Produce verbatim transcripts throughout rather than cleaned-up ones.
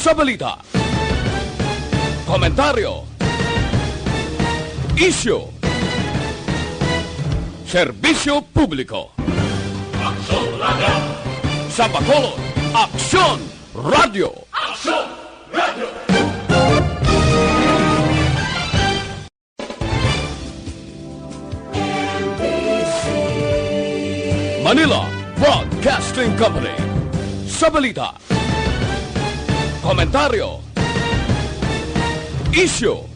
Sa balita, komentaryo, isyu, serbisyo publiko. Aksyon Radio. Sa Bacolod, Aksyon Radio. Aksyon Radio. Manila Broadcasting Company. Sa balita, komentaryo, isyu,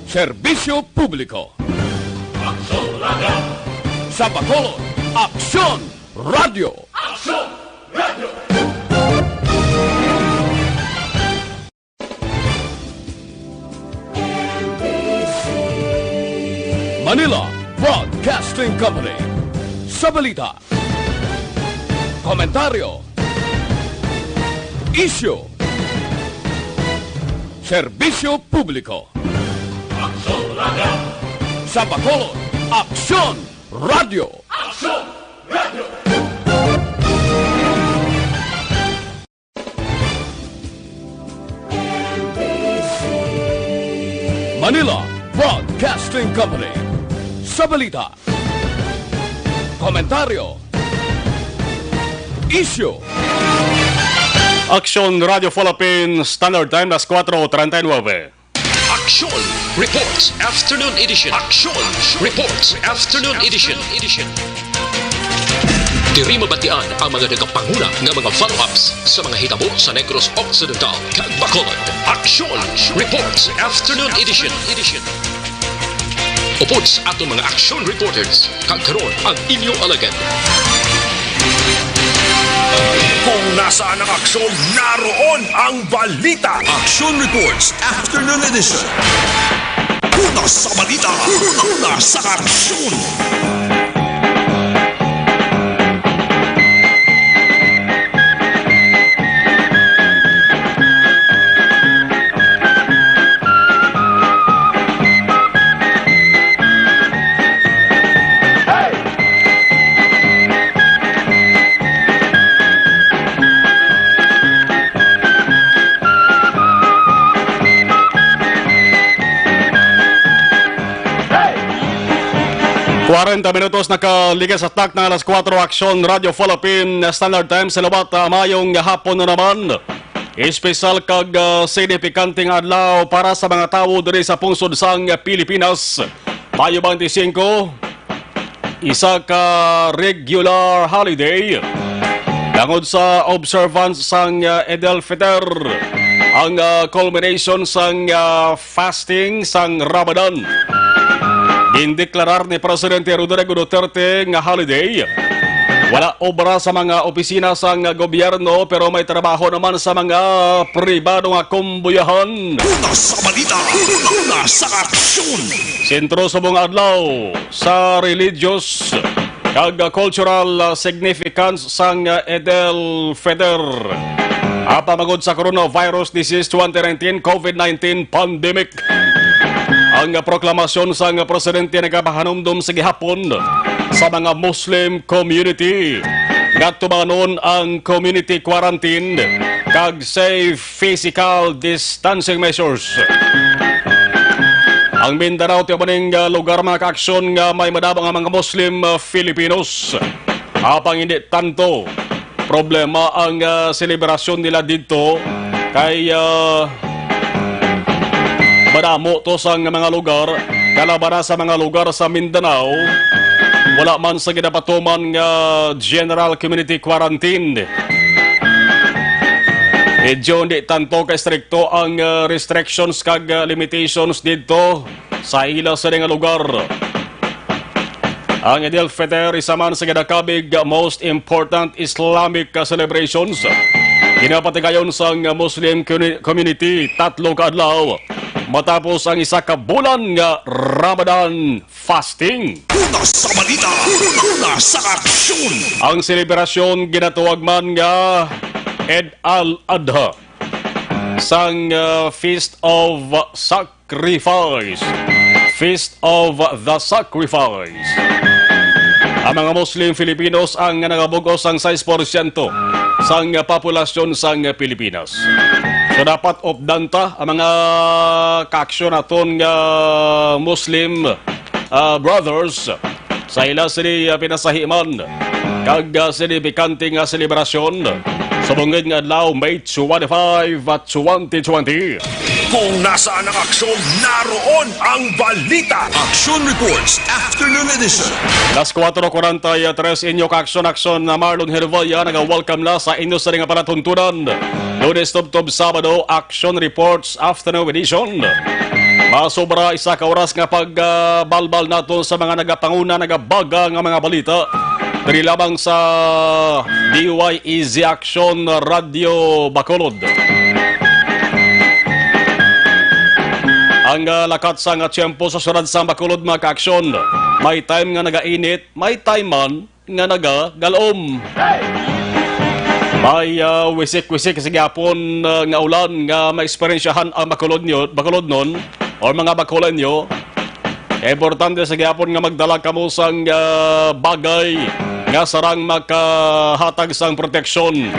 serbisyo publiko. Aksyon Radio. Sa Bacolod, Aksyon Radio. Aksyon Radio. Manila Broadcasting Company. Sa balita, komentaryo, isyu, serbisyo publiko. Aksyon Radio. Sa Bacolod, Aksyon Radio. Aksyon Radio. Manila Broadcasting Company. Sa balita, komentaryo, isyu. Aksyon Radio Philippines Standard Time, las cuatro treinta y nueve. Aksyon Reports Afternoon Edition. Aksyon Reports Afternoon Edition. Diri mabatian ang mga nagapanguna nga mga follow-ups sa mga hitabo sa Negros Occidental kag Bacolod. Aksyon Reports Afternoon Edition. Upod sa aton mga action reporters, kag karon ang inyo alagad. Kung nasaan ang aksyon, naroon ang balita. Action Reports Afternoon Edition. Una sa balita, una, una sa aksyon. Kwarenta minutos nakalikas sa tak na alas kuwatro, Aksyon Radio Philippine Standard Time. Sa liwat, ah, mayong hapon na naman. Espesyal kag, ah, signifikante nga adlaw para sa mga tawo diri sa pungsod sang Pilipinas. Mayo twenty-five, isa ka regular holiday. Tungod sa observance sang, ah, Eid al-Fitr, ang, ah, culmination sang, ah, fasting sang Ramadan. Gindeklarar ni Presidente Rodrigo Duterte nga holiday. Wala obra sa mga opisina sang gobyerno, pero may trabaho naman sa mga pribado nga kumbuyahan. Una sa balita, una, una sa aksyon. Sentro sa mga adlaw sa religious kag cultural, ah, significance sang, ah, Eid al-Fitr. Apan bangod sa coronavirus disease twenty nineteen, COVID nineteen pandemic, ang proklamasyon sang presidente nagapahanumdom sa gihapon sa mga Muslim community nga tumanon ang community quarantine kag safe physical distancing measures. Ang Mindanao, tiyo ba ning, ah, lugar, mga kaaksyon, nga may madamo nga mga Muslim, ah, Filipinos. Apang hindi tanto problema ang, ah, selebrasyon nila dito kay, ah, madamo to sa mga lugar, kalaban na sa mga lugar sa Mindanao. Wala man sa ginapatuman nga general community quarantine. Medyo hindi tanto ka-estrikto ang, ah, restrictions kag, ah, limitations didto sa ila sa nga lugar. Ang Eid al-Fitr, isa man sa ginakabig most important Islamic celebrations, ginapatigayon sang Muslim commu-, community tatlo ka adlaw matapos ang isa ka bulan nga Ramadan fasting. Una sa balita, una sa aksyon. Ang selebrasyon ginatawag man nga Eid al-Adha, sang, uh, Feast of Sacrifice. Feast of the Sacrifice. Ang mga Muslim Filipinos ang nagabug-os sang sais porsyento sang populasyon sang Pilipinas. So, dapat updan ta ang mga kaaksyon naton nga Muslim, ah, brothers sa ila sini, ah, pinasahiman kag, ah, sini pikante nga selebrasyon sa bungod nga adlaw, May twenty-five, twenty twenty. Kung nasaan ang aksyon, naroon ang balita. Action Reports, Afternoon Edition. Las kuwatro kuwarenta y tres, inyo ka-aksyon-aksyon na Marlon Hervaya naga-welcome na sa inyo sa nga palatuntunan. Lunes tubtob Sabado, Action Reports Afternoon Edition. Masobra isa ka oras nga pagbalbal nato sa mga nagapanguna, nagabaga nga mga balita diri lamang sa D Y E Z Action Radio Bacolod. Ang, ah, lakat sang tiyempo sa syudad sang Bacolod, mga kaaksyon, may time nga nagainit, may time man nga nagagalom. May, ah, wisik-wisik sa gihapon, ah, nga ulan nga maeksperiensyahan ang Bacolodnyo, Bacolodnon or mga Bacoleño. Importante sa gihapon nga magdala kamo sang, ah, bagay nga sarang makahatag sang proteksyon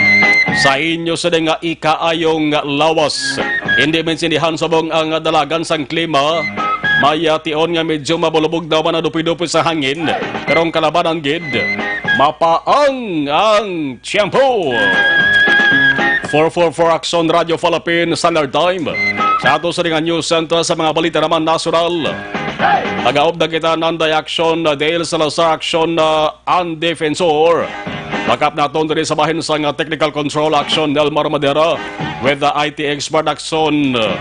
sa inyo sini nga ikaayong lawas. Hindi maintindihan subong ang dalagan sang klima. May, ah, tion nga medyo mabulubog daw man ang dupi-dupi sa hangin, pero ang kalabanan gid, mapaang ang tiyempo. Four four four Action Radio Philippine Standard Time. Sa ato sa ringan News Center sa mga balita naman nasyonal. Nagaupdan kita Nanday Action, Dale Salazar Action, uh, ang Defensor. Backup naton diri sa bahin sang, uh, technical control Action, Delmar Madera, with the I T expert Action, uh,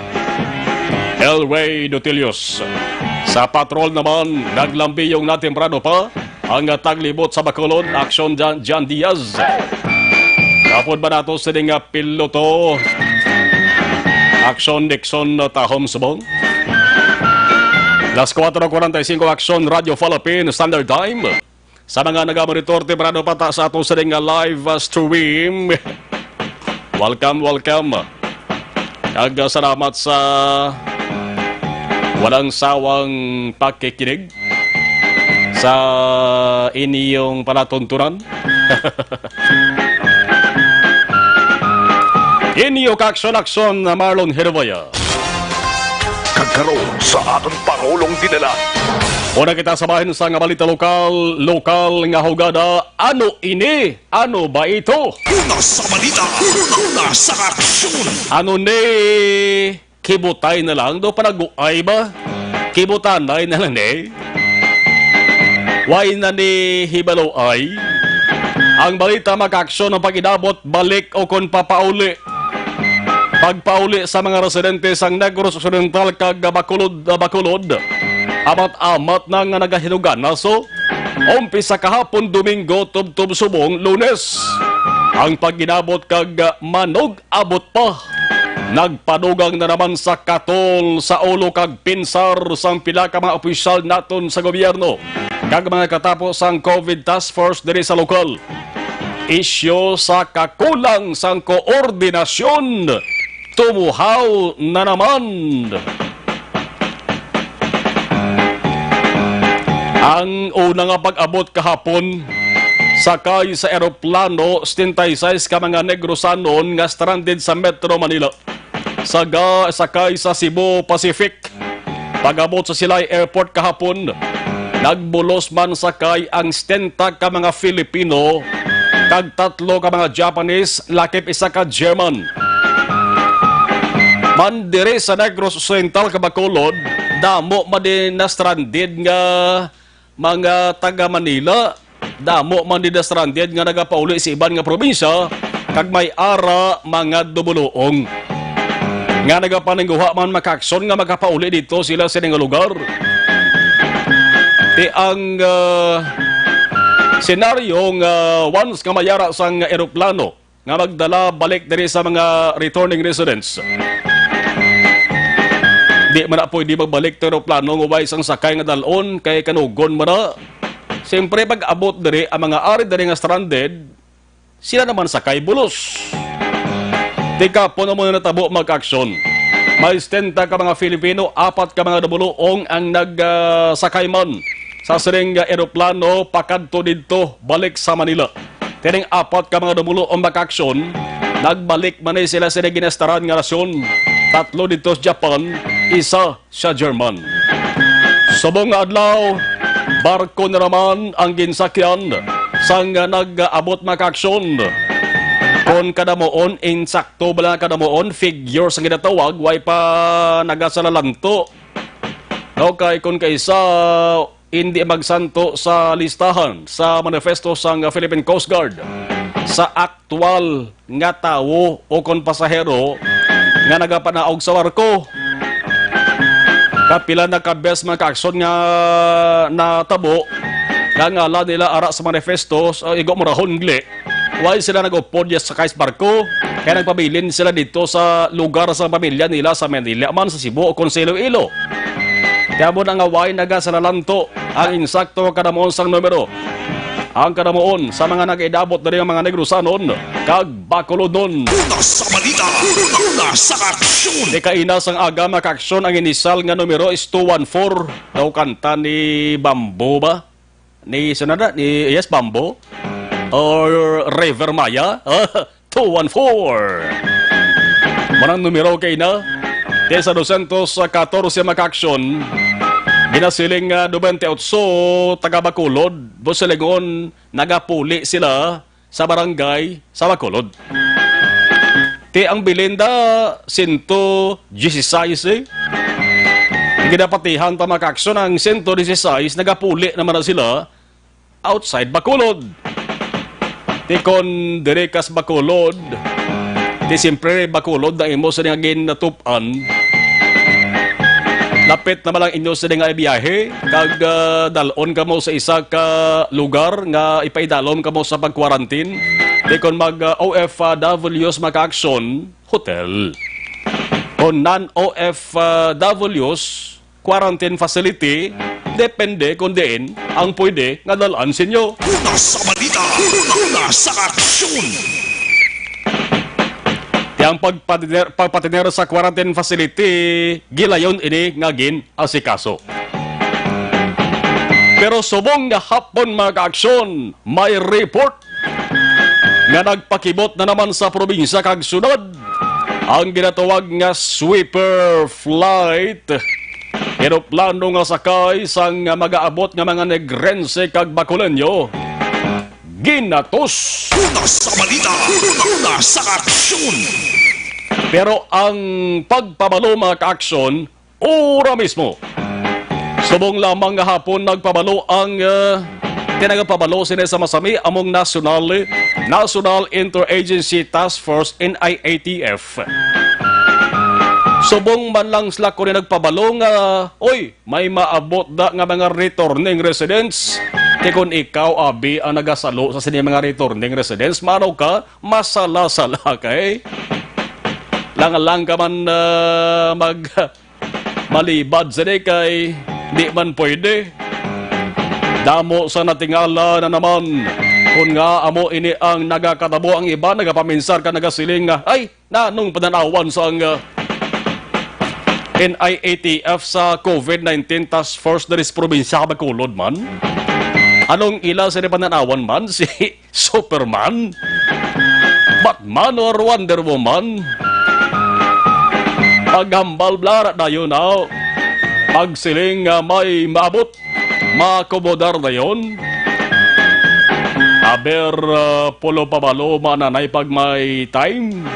El Rey Dutilius. Sa patrol naman, naglambiyong na temprano pa ang, uh, taglibot sa Bacolod, Action Jan, Jan Diaz. Kapod ba nato sini nga piloto? Action Dixon, uh, Tahom Subong. Las kuwatro kuwarenta y singko, Action Radio Philippine Standard Time. Sa mga nagamonitor temprano pa ta sa ato sini nga live, uh, stream, welcome, welcome. Kag, uh, salamat sa walang sawang pakikinig sa inyong palatuntunan. Inyo ka-aksyon-aksyon, Marlon Hervaya. Kag karon sa aton Pangulong Dinala. Una kita sa bahin sa nga balita lokal, lokal nga hugada. Ano ini? Ano ba ito? Una sa balita, una sa aksyon. Ano ni? Kibutay na lang daw, panaguay ba? Kibutanay na lang, eh. Way na ni hibaloay. Ang balita, makaaksyon ang pag-inabot, balik o kon papauli. Pagpauli sa mga residente sang Negros Occidental kag Bacolod, Bacolod. Amat-amat na nga nagahinugana, so, umpisa kahapon, Domingo, tubtob subong, Lunes. Ang pag-inabot kag manug abot pa. Nagpadugang na naman sa katol sa ulo kag pinsar sang pila ka mga opisyal naton sa gobyerno kag mga katapo sang COVID task force diri sa lokal. Isyu sa kakulang sang koordinasyon, tumuhaw na naman. Ang una nga pag-abot kahapon, sakay sa eroplano, setenta y seis ka mga Negrosanon nga stranded sa Metro Manila. Saga, sakay sa Cebu Pacific. Pag-abot sa Silay Airport kahapon, nagbulos man sakay ang setenta ka mga Filipino kag tatlo ka mga Japanese, lakip isa ka German. Man diri sa Negros Occidental kag Bacolod, damo man din na-stranded nga mga taga Manila. Damo man din na-stranded nga nagapauli sa iban nga probinsya, kag may ara mga dumuloong nga nagapaningguha man, makaaksyon nga makapauli dito sila sa ilang lugar. Ti ang, ah, senaryo nga once nga mayara sang eroplano, nga magdala balik diri sa mga returning residents. Di man na pwede magbalik to eroplano nga way sang sakay nga dalon kay kanugon man na. Siyempre, pag abot diri, ang mga ari diri nga stranded, sila naman sakay bulos. Ti kahapon amo na natabo, makaaksyon. May setenta ka mga Filipino, apat ka mga dumuloong ang nag, ah, sakay man sa sining nga eroplano pakadto didto, balik sa Manila. Tining apat ka mga dumulo ang makaaksyon, nagbalik man ni sila sa ginastaran nga nasyon. Tatlo dito sa Japan, isa sa German. Subong nga adlaw, barko na naman ang ginsakyan sang nag-abot makaaksyon. Kon kadamuon, insakto bala nga kadamuon, figures ang ginatawag, way pa nagasalalanto. Okay, kung kaisa, hindi magsanto sa listahan sa manifesto sang Philippine Coast Guard sa aktual nga tawo o kon pasahero nga nagapanaog sa barko. Kapila na ka beses mga kaaksyon nga natabo nga ngalan nila ara sa manifesto, sa igo mo rahon gali. Why sila nag-upod ya sa kais barko? Kaya nagpabilin sila dito sa lugar sa pamilya nila sa Manila man sa Cebu o kung sa Iloilo. Kaya mo na nga why nagasalalanto ang insakto nga kadamuon sang numero. Ang kadamuon sa mga nag-idabot diri nga mga Negrosanon kag Bacolodon. Una sa balita, una sa aksyon. Di kaina sang aga makaaksyon ang inisal nga numero is two one four. Daw kanta ni Bamboo ba? Ni, sino na? Ni, yes, Bamboo? Or River Maya? Two one four. Manang numero kay na. Ti sa dosyentos katorse makaaksyon, ginasiling nga dubente otso taga Bacolod, Busilingon, nagapuli sila sa barangay sa Bacolod. Ti ang bilin da, sento dieciséis, eh. Ginapatihan ta makaaksyon ang sento dieciséis, nagapuli naman na sila outside Bacolod. Ti kon diri kas Bacolod, ti siyempre Bacolod na imo sa nga ginatup-an. Lapit naman lang inyo sa nga biyahe, kag, ah, dalon kamo sa isa ka lugar nga ipaidalom kamo sa pag-quarantine. Ti kon mag, ah, O F Ws makaaksyon, hotel. Kon non-O F Ws, quarantine facility, depende kung diin ang pwede nga dalan sa inyo. Una sa balita, una sa aksyon. Ti ang pagpatiner, pagpatiner sa quarantine facility, gilayon ini nga gin-asikaso. Pero subong nga hapon, mga kaaksyon, may report nga nagpakibot na naman sa probinsya kag syudad ang ginatawag nga sweeper flight. Eroplano nga sakay sang mag-aabot nga mga Negrense kag Bacoleño ginatos. Una sa balita, una sa aksyon. Pero ang pagpabalo, mga kaaksyon, ura mismo. Subong lamang nga hapon nagpabalo ang, ah, ti nagapabalo sini sa masami among nasyonal, National Interagency Task Force, N I A T F. Subong man lang sila kuno nagpabalo nga, oy, may maabot da nga mga returning residents. Ti kon ikaw, abi, ang nagasalo sa sini mga returning residents, mano ka, masala-sala kay lang-lang ka man, ah, mag-, malibad sini kay di man pwede. Damo sa natingala na naman. Kon nga amo ini ang nagakatabo, ang iba nagapaminsar ka nagasiling nga, "Ay, nanong pananawan sang, ah, N I A T F sa COVID nineteen Task Force diri sa probinsya Bacolod man? Anong ila sa pananawan man si Superman? Batman or Wonder Woman?" Paghambal blara dayon na. Pagsiling nga may maabot, makomodar dayon. Aber, ah, pulo pabalo mananay pag may time.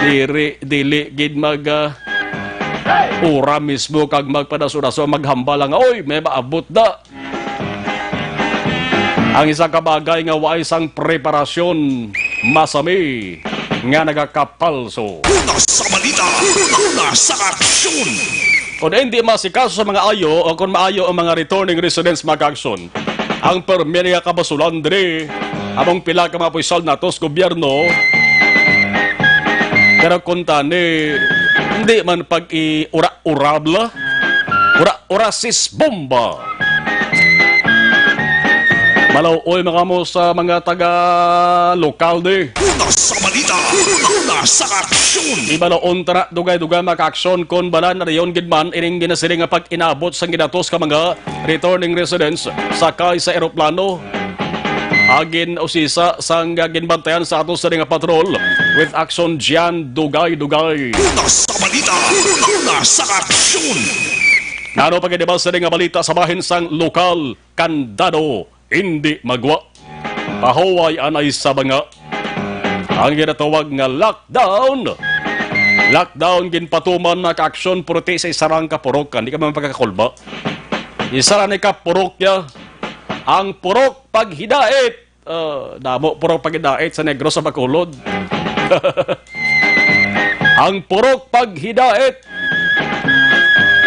Diri, dili gid mag, ah, ura mismo kag magpadaso-daso maghambal nga, "Oy, may maabot da." Ang isa ka bagay nga way sang preparasyon, masami nga nagakapalso. Una sa balita, una sa aksyon. Kung hindi masikaso sa mga ayo o kung maayo ang mga returning residents, mga kaaksyon, ang permi nga kabasulan diri among pila ka mga opisyal nato sa gobyerno, pero kung tani, hindi man pag-i-ura-urabla, ura-ura sis bomba. Maluoy mga mo sa mga taga lokal di. Una sa balita, una sa aksyon. Ibaluon ta na dugay-dugay mga aksyon kon bala na dayon gid man ining ginasiling nga pag-inabot sang ginatos ka mga returning residents sakay sa eroplano. Agin usisa sang ginbantayan sa ato sa nga patrol with Action Gian Dugay-Dugay. Una sa balita, una sa aksyon. Nano pa gid ba sa nga balita sa bahin sang lokal, kandado, hindi magwa. Pahuway anay sa banga. Ang ginatawag nga lockdown. Lockdown ginpatuman na ka aksyon puruti sa isa lang ka purok, hindi ka man pagkakulba. Isa lang ni ka purok ya. Ang purok paghidait. Ah, damo purok paghidait sa Negros sa Bacolod. Ang purok paghidait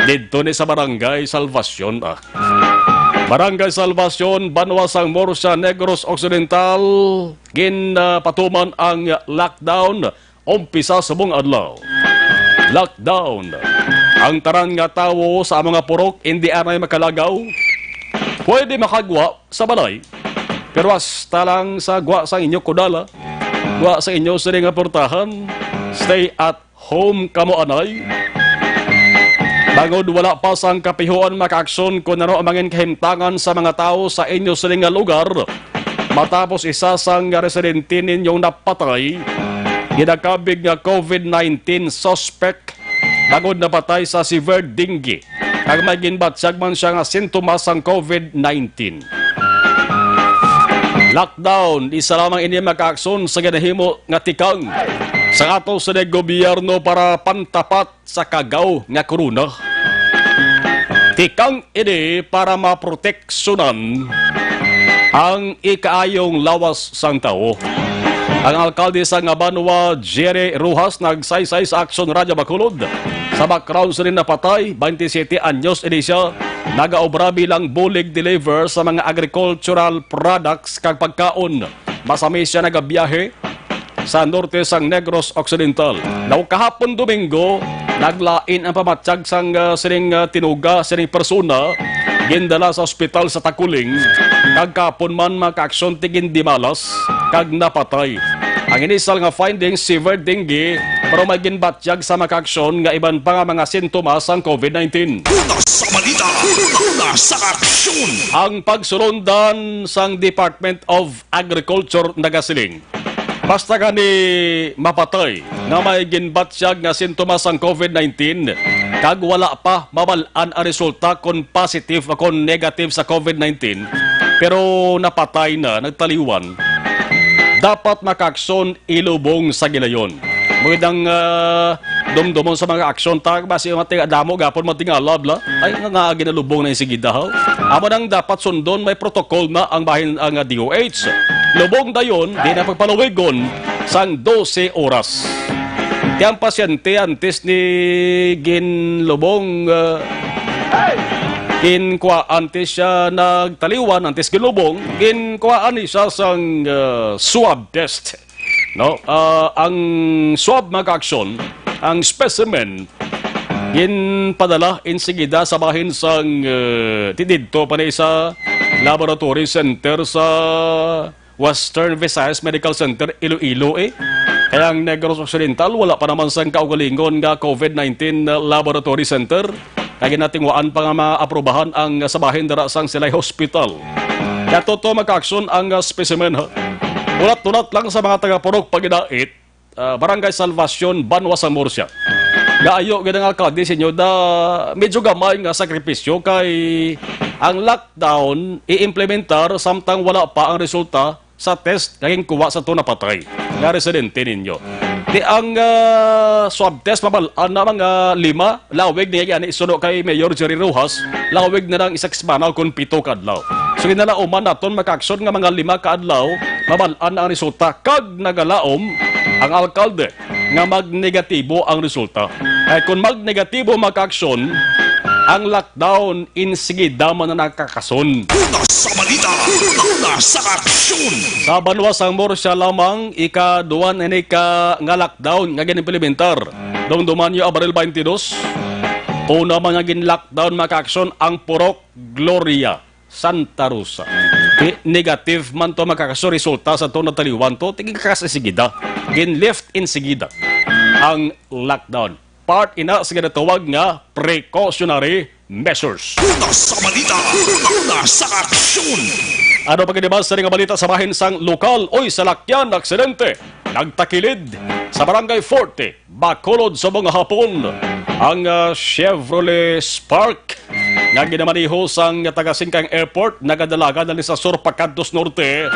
didto ni sa Barangay Salvacion, ah. Barangay Salvacion, Banwa sang Murcia, Negros Occidental, ginpatuman ang lockdown. Umpisa subong adlaw. Lockdown. Ang tanan nga tawo sa amo nga purok indi anay makalagaw. Pwede makagwa sa balay, pero hasta lang sa gwa sa inyo kudala, gwa sa inyo sini nga portahan. Stay at home kamo anay. Bangod wala pa sang kapihuan makaaksyon kon ano ang mangin kahimtangan sa mga tawo sa inyo sini nga lugar, matapos isa sang residente ninyong napatay, ginakabig nga COVID nineteen suspect bangod napatay sa severe dengue, kag may ginbatyag man siya nga sintomas sang COVID nineteen. Lockdown, isa lamang ini makaaksyon sa ginahimo nga tikang sa ato sa gobyerno para pantapat sa kagaw nga corona. Tikang ini para maproteksyonan ang ikaayong lawas sang tawo. Ang alkalde sa nga banwa, Jerry Rojas, nagsaysay sa Aksyon Radyo Bacolod. Sa background sini napatay, twenty-seven anyos ini siya, nagaobra bilang bulig deliver sa mga agricultural products kag pagkaon. Masami siya nagabiyahe sa norte sang Negros Occidental. Daw kahapon Domingo, naglain ang pamatyag sang, ah, sining, ah, tinuga sining persona, gindala sa ospital sa Taculing, kag kahapon man makaaksyon ti gindimalas kag napatay. Ang inisal nga findings, severe dengue, pero may ginbatyag sa makaaksyon nga iban pa nga mga sintomas sang COVID nineteen. Una sa balita, una sa aksyon. Ang pagsulundan sang Department of Agriculture nagasiling, basta gani mapatay nga may ginbatyag nga sintomas sang COVID nineteen kag wala pa mabal-an ang resulta kon positive o kon negative sa COVID nineteen, pero napatay na, nagtaliwan, dapat makaaksyon ilubong sa gilayon. Mao gid ang, ah, dumdumon sa mga aksyon, ta, basi mati-, damo gapon matingala bala. Ay, nga, nga ginalubong na yung sigida, ho. Amo nang dapat sundon, may protocol na ang bahin, ang, ah, D O H. Lubong dayon, di na pagpaluwigon sang dose oras. Ti ang pasyente antes ni ginlubong, ah, ginkuha antes siya nagtaliwan, antes ginlubong, ginkuhaan ni siya sang, ah, swab test. No, ah, ang swab, mga kaaksyon, ang specimen, ginpadala insigida sa bahin sang, eh, ti didto pa ni sa laboratory center sa Western Visayas Medical Center, Iloilo, eh. Kaya ang Negros Occidental, wala pa naman sang kaugalingon nga COVID nineteen laboratory center. Kay ginatingwaan pa nga maaprubahan ang sa bahin dira sang Silay Hospital. Kaya totoo, mga kaaksyon, ang, ah, specimen, ha? Ulat-ulat lang sa mga taga-purok Pagidait, ah, Barangay Salvacion, Banwa sa Murcia. Nga ayo gid ang alkalde sa inyo da medyo gamay nga sakripisyo kay ang lockdown i-implementar samtang wala pa ang resulta sa test nga ginkuha sa to napatay nga residente ninyo. Di ang, ah, swab test, mabal-an na mga lima, lawig niya gani suno kay Mayor Jerry Rojas, lawig na lang isa ka semana o kon pito ka adlaw. So, ginalauman naton, mga kaaksyon, nga mga lima ka adlaw, mabal-an na ang resulta kag nagalaom ang alkalde nga magnegatibo ang resulta. Kay kon magnegatibo, mga kaaksyon, ang lockdown insigida man na nakakason. Una sa balita, una sa aksyon. Sa banwa sang Murcia lamang, ikaduha na ini ka nga lockdown nga ginimplementar. Dumduman niyo, Abril twenty-two, una man nga gin-lockdown, mga kaaksyon, ang Purok Gloria, Santa Rosa. Di, negative man to, mga kaaksyon, resulta sa to nataliwan to, tiging kakasigida. Gin-lift insigida ang lockdown. Part ina sa ginatawag nga precautionary measures. Una sa balita, una sa aksyon. Ano pa gid ba sa nga balita sa bahin sang lokal? Oy, salakyan aksidente nagtakilid sa Barangay forty, Bacolod, sa mga hapon. Ang, ah, Chevrolet Spark nga ginamaniho sang taga Singkang Airport, nagadalagan dali sa sur pakadto sa norte,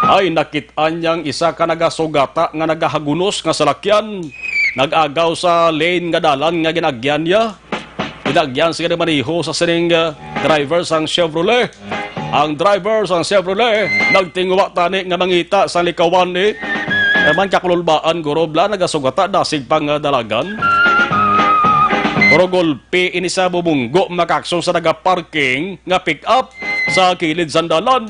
ay nakit-an niyang isa ka nagasugata nga nagahagunos nga salakyan nag-agaw sa lane nga dalan nga ginagyan niya. Ginagyan siya ni maniho sa sining, ah, driver sang Chevrolet. Ang driver sang Chevrolet nagtinguha tani nga mangita sa likawan ni, eh, man kakululbaan, guro, bala nagasugata dasig pang, ah, dalagan. Pero gulpi ini sa bumunggo, mga kaakson, sa nagaparking nga pick-up sa kilid sang dalan.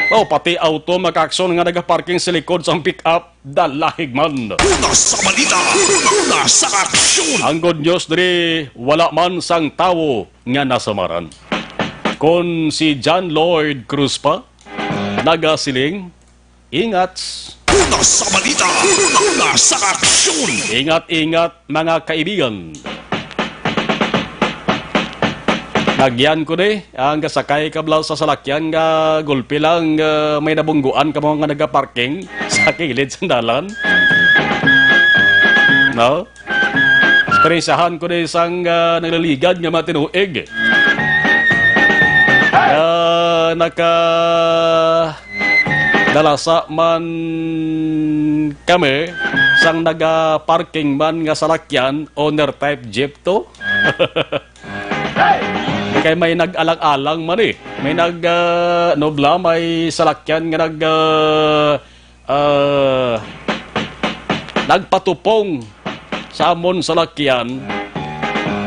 O pati auto, mga kaakson, nga nagaparking sa likod sang pick-up. Dalahig man. Una sa balita, una sa aksyon. Ang good news diri, wala man sang tawo nga nasamaran. Kon si John Lloyd Cruz pa nagasiling, ingat. Una sa balita, una sa aksyon. Ingat, ingat, mga kaibigan. Nagyan ko ni ang kasakay ka bala sa salakyan nga gulpi lang, ah, may nabungguan kamo nga nagaparking sa kilid sang dalan. No? Eksperensiyahan ko ni sang, ah, nagliligad nga mga tinuig. Ah, naka dalasa man kami sang naga-parking man nga salakyan, owner type jeep to. Kay may nag-alang-alang man eh. May nag, ah, nubla, may salakyan nga nag, ah, ah, nagpatupong sa amon salakyan.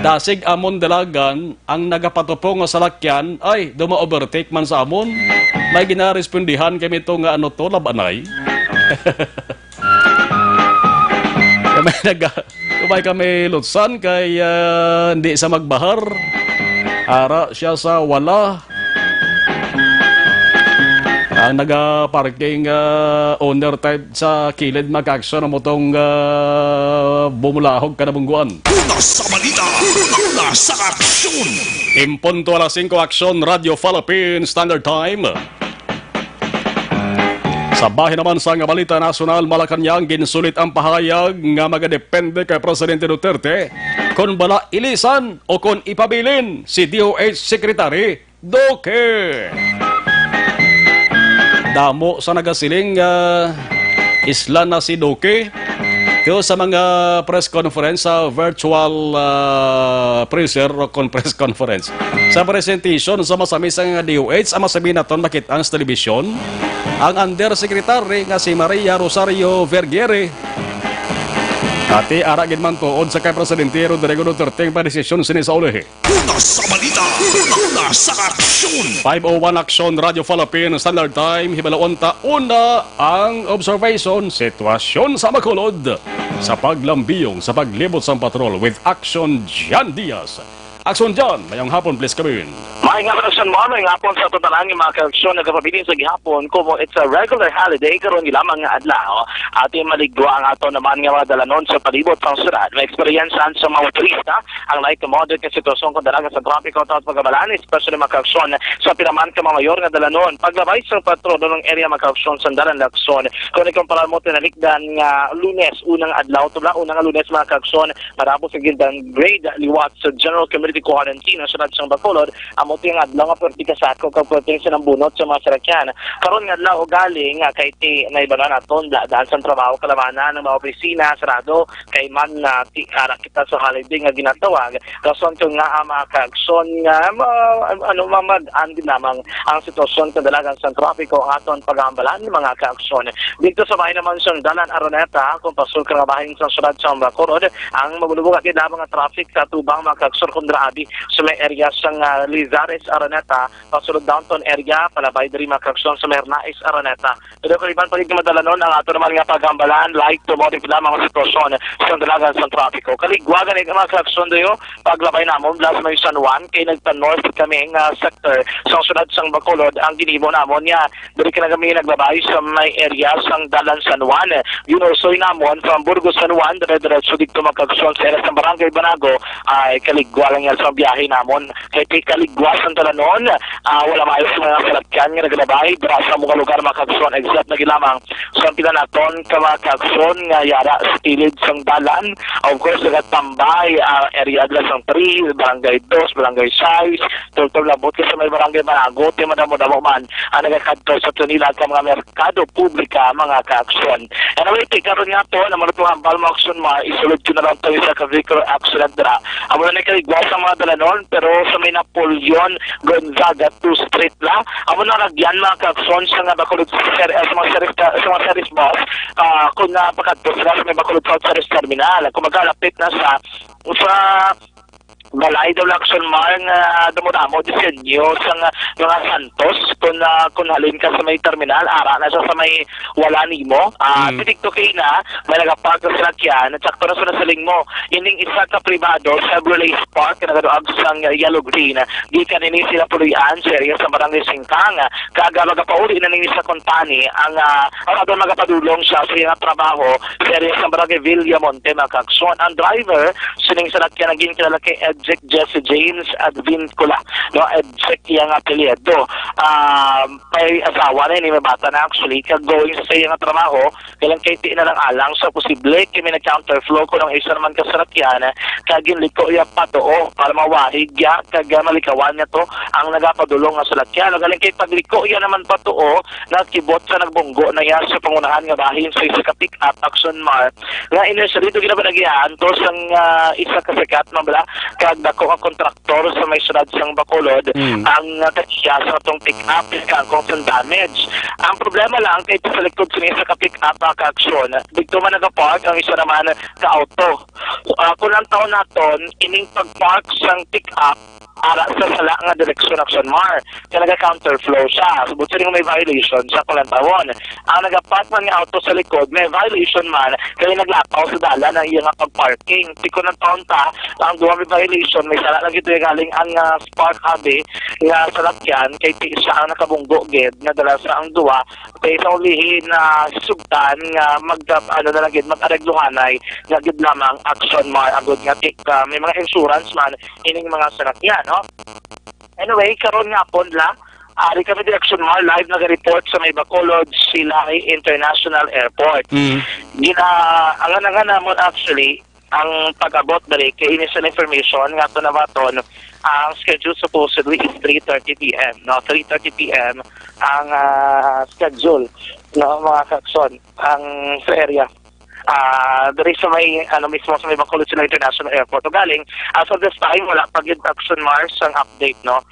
Dasig amon dalagan ang nagapatupong nga salakyan, ay, duma-overtake man sa amon. May ginarespondihan kami to nga ano to, labanay. Kami naga-, kumay kami lutsan kay, ah, hindi sa magbahar. Ara siya sa wala. Ang naga-parking, ah, owner type sa kilid, mga aksyon, amo tong, ah, bumulahog ka nabungguan. Una sa balita, una sa aksyon. Impunto alas singko, Aksyon Radyo Philippine Standard Time. Sa bahin naman sang balita nasyonal, Malacañang, ginsulit ang pahayag nga magadepende kay Presidente Duterte kon bala ilisan o kon ipabilin si D O H Secretary Duque. Damo sa nagasiling nga isla na si Duque. Kaya sa mga press conference sa virtual, ah, presser o kon press conference. Sa presentation sa masami sang D O H, ang masami naton makit-an sa telebisyon, ang Undersecretary nga si Maria Rosario Vergeire. Ati ara gid man tuod sa kay Presidente Rodrigo Duterte ang padesisyon sini sa ulihi. Una sa balita, una sa aksyon. Five oh one Aksyon Radyo Philippine Standard Time, hibaluon ta una ang observation, sitwasyon sa Bacolod sa paglambiyong sa paglibot sang patrol with Aksyon Jan Diaz. Aksyon Jan, mayong hapon, please come in. Maayong hapon, Aksyon Mon. Maayong hapon sa aton tanan nga mga kaaksyon, nagapabilin sa gihapon, como it's a regular holiday, karon nga lamang nga adlaw. Atin maligwa ang aton naman nga mga dalanon sa palibot sang syudad. Maeksperiensyahan sa mga motorista ang light to moderate nga sitwasyon kon dalagan sa trapiko tungod pag-amalan, especially mga kaaksyon sa pila man ka mga mayor nga dalanon. Paglabay sa patrol ng area mga kaaksyon sa Dalan Lacson. Kung ikumpara mo tinalikdan nga Lunes, unang adlaw, tubla, unang Lunes mga kaaksyon, marapos sa gindang grade liwat sa General Community Quarantine ang syudad sang Bacolod, amo ti ang adlaw nga perti kasako kag perting sinambunot sa mga sarakyan. Karon nga adlaw, ugaling, ah, kay ti naibanan naton, daan sang trabaho, kalamanan, ang mga opisina, sarado, kay man, ah, ti, ara kita sa holiday nga ginatawag, rason ko nga ang mga kaaksyon nga, ma-, ano, mamad-an din lamang ang sitwasyon kag dalagan sa trapiko ang aton pag-aambalan, mga kaaksyon. Dito sa bahin naman sang Dalan Araneta, kung pasulod ka nga bahin sa syudad sa Bacolod, ang mabubuga gid lamang nga traffic sa tubang mga kaaksyon kung dira abi sa may area sang, ah, Lizares Araneta, pasulod downtown area, palabay diri mga kaaksyon sa may Arnaiz Araneta. Pero kung iban pa gid madalanon ang ato naman nga pag-ambalan, light to moderate lamang ang sitwasyon sa dalagan sa trapiko. Kaligwagan ay mga kaaksyon dayo, paglabay namon, plus may San Juan, kay nagpa-north kami nga sector sa syudad sang Bacolod, ang ginhimo namon nga diri ka na kami naglabay sa may area sang Dalan San Juan. Ginusoy namon from Burgos San Juan, dire-diretso dito mga kaaksyon sa area sa Barangay Banago, ay kaligwa lang yan sa biyahe namon. Kay kay kaligwa sa Dalanon, ah, wala maayo sa mga salakyan nga nagalabay dira sa mga lugar, mga kaagsoon, except na gid lamang sa pila naton ka mga kaagsoon nga yara sa kilid sang dalan. Of course, nagatambay ang area dira sang three, Barangay Dos, Barangay Sais, tultol labot ka sa may Barangay Managot, di madamo-damo man ang nagakadto sa tunila ka mga merkado publika, mga kaagsoon. Anyway, ti karon nga to, naman itong hambal mo, Action Mar, isulod ko na lang tayo sa ka vehicular accident dira. Amo na nagkaligwa sa mga Dalanon, pero sa may Napoleon Gonzaga two Street la. Amo na ragyan, mga kaagsoon, sa nga Bacolod Ser-, eh, sa mga series, sa mga series bus, ah, kung napakadto sila sa may Bacolod South Series Terminal. Kung magalapit na sa, sa balay daw, Action Mar, nga damo-damo disenyo sa nga mga santos, kung, ah, kung halin ka sa may terminal, ara na siya sa may wala nimo. Ah, Mm. Didto kay na, may nagapark sa salakyan, sakto na sa nasiling mo. Ining isa ka pribado, Chevrolet Spark, nga nagaduag sang yellow green, gikan ini sila puloy-an sa area sa Barangay Singkang. Kag, ah, magapauli na nini sa kumpani ang, ah, ang aton magapadulong siya sa iyang trabaho sa area sa Barangay Villamonte, mga kaagsoon. Ang driver sining salakyan naging kilala kay Edric Jesse James Advincula, no? Edric iyang apelyido. Ah, may asawa na ini, may bata na actually, kag going sa iyang trabaho, kailang kay ti na lang alang sa posible kay may nag-counterflow kuno ang isa naman ka salakyan, kag ginliko iya patuo para mawahig iya kag malikawan niya to ang nagapadulong nga salakyan. Ug halin kay pagliko iya naman patuo, nakibot sa nagbunggo na iya sa pangunahan nga bahin sa isa ka pick-up, Action Mar, nga initially to ginapanagyahan to sang, ah, isa ka sikat man bala kag dako nga kontraktor sa may siyudad sang Bacolod Mm. ang, ah, katiya sa atong pick-up, kangkong sang damage. Ang problema lang kay sa likod sini sa ka pick-up, ah, ka-aksyon, dito man nagapark ang isa naman ka auto. Ah, kung ang taon naton, ining pag-park sang pick-up ara sa sala nga direksyon, Action Mar, kaya naga-counterflow siya. Subot siya nga may violation sa kung ang taon. Ang nagapark man nga auto sa likod, may violation man, kaya naglapaw sa dalan ang iya nga pag-parking. Ti kung ang taon ta, ang duha may violation, may sala lang ito galing ang, ah, Spark Hubby nga salakyan, kay ti siya ang nakabunggo gid, nadala sa ang duha, kay sa ulihi na sugtan nga mag, ano na lang gid, mag-aregluhanay nga gid lamang, Action Mar, agud nga ti, ah, may mga insurance man ining mga salakyan, no? Anyway, karon nga hapon la, ari kami di, Action Mar, live naga-report sa may Bacolod Silay International Airport. Mm. Gina-, ang, ang namon actually, ang pag-abot diri kay ini sa information nga ato nabaton, ang schedule supposedly is three thirty P M, no? Three thirty P M ang, ah, schedule, no, mga kaagsoon, ang sa area. Ah, diri sa may, ano, mismo sa may Bacolod Silay International Airport. Ugaling, as of this time, wala pa gid, Action Mar, sang update, no?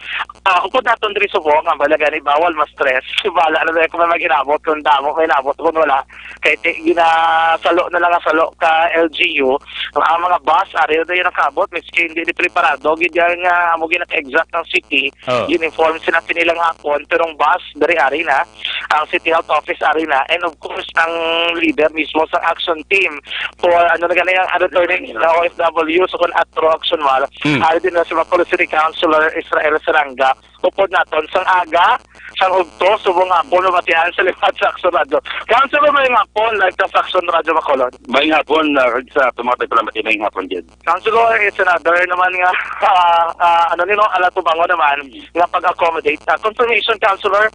Ah, upod naton diri subong, ang bala gani, bawal ma-stress. Bala na lang kung may maghinabot, kung damo may nabot, kung wala. Kay ti-, ginasalo na lang ang salo ka L G U. Ang mga bus, ari na dayon nakabot, miski hindi di preparado, gid yan nga, amo gid naka-exact ang city. Oh. Gin-inform sila sini lang hapon, pero ang bus, diri ari na, ang City Health Office ari na, and of course, ang leader mismo sa action team for, ano na gani, ang, ano, turning the O F W, so kung atro, Action Mar, Hmm. ari din na si Bacolod City Councilor Israel Seranga, upod naton, sang aga, sang ugto, subong hapon, mabatian sa liwat sa Action Radio. Councilor, maayong hapon, live ka sa Action Radio Bacolod. Maayong hapon, ah, sa ato mga tagpalamati, maayong hapon, Jed. Councilor, it's another naman nga, ah, ah, ano ni, no, ala tubangon naman nga pag-accommodate. Ah, confirmation, Councilor,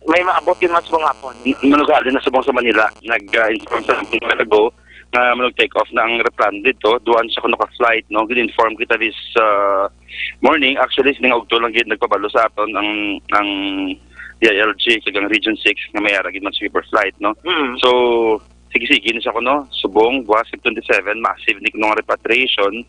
may maabot yun mas mga hapon. Manugali na subong sa Manila. Nag-, ah, inform sa mga ago nga manag-take off na ang aeroplano dito. Duwan sa kuno ka flight, no? Gin-inform kita this, ah, morning. Actually, sining ugto lang gid nagpabalo sa aton ang, ang D I L G kag ang Region six nga may ara gid man sweeper flight, no? Mm. So, sige-sige ni sa kuno, subong, buwas, twenty-seven, massive ni kuno nga repatriation.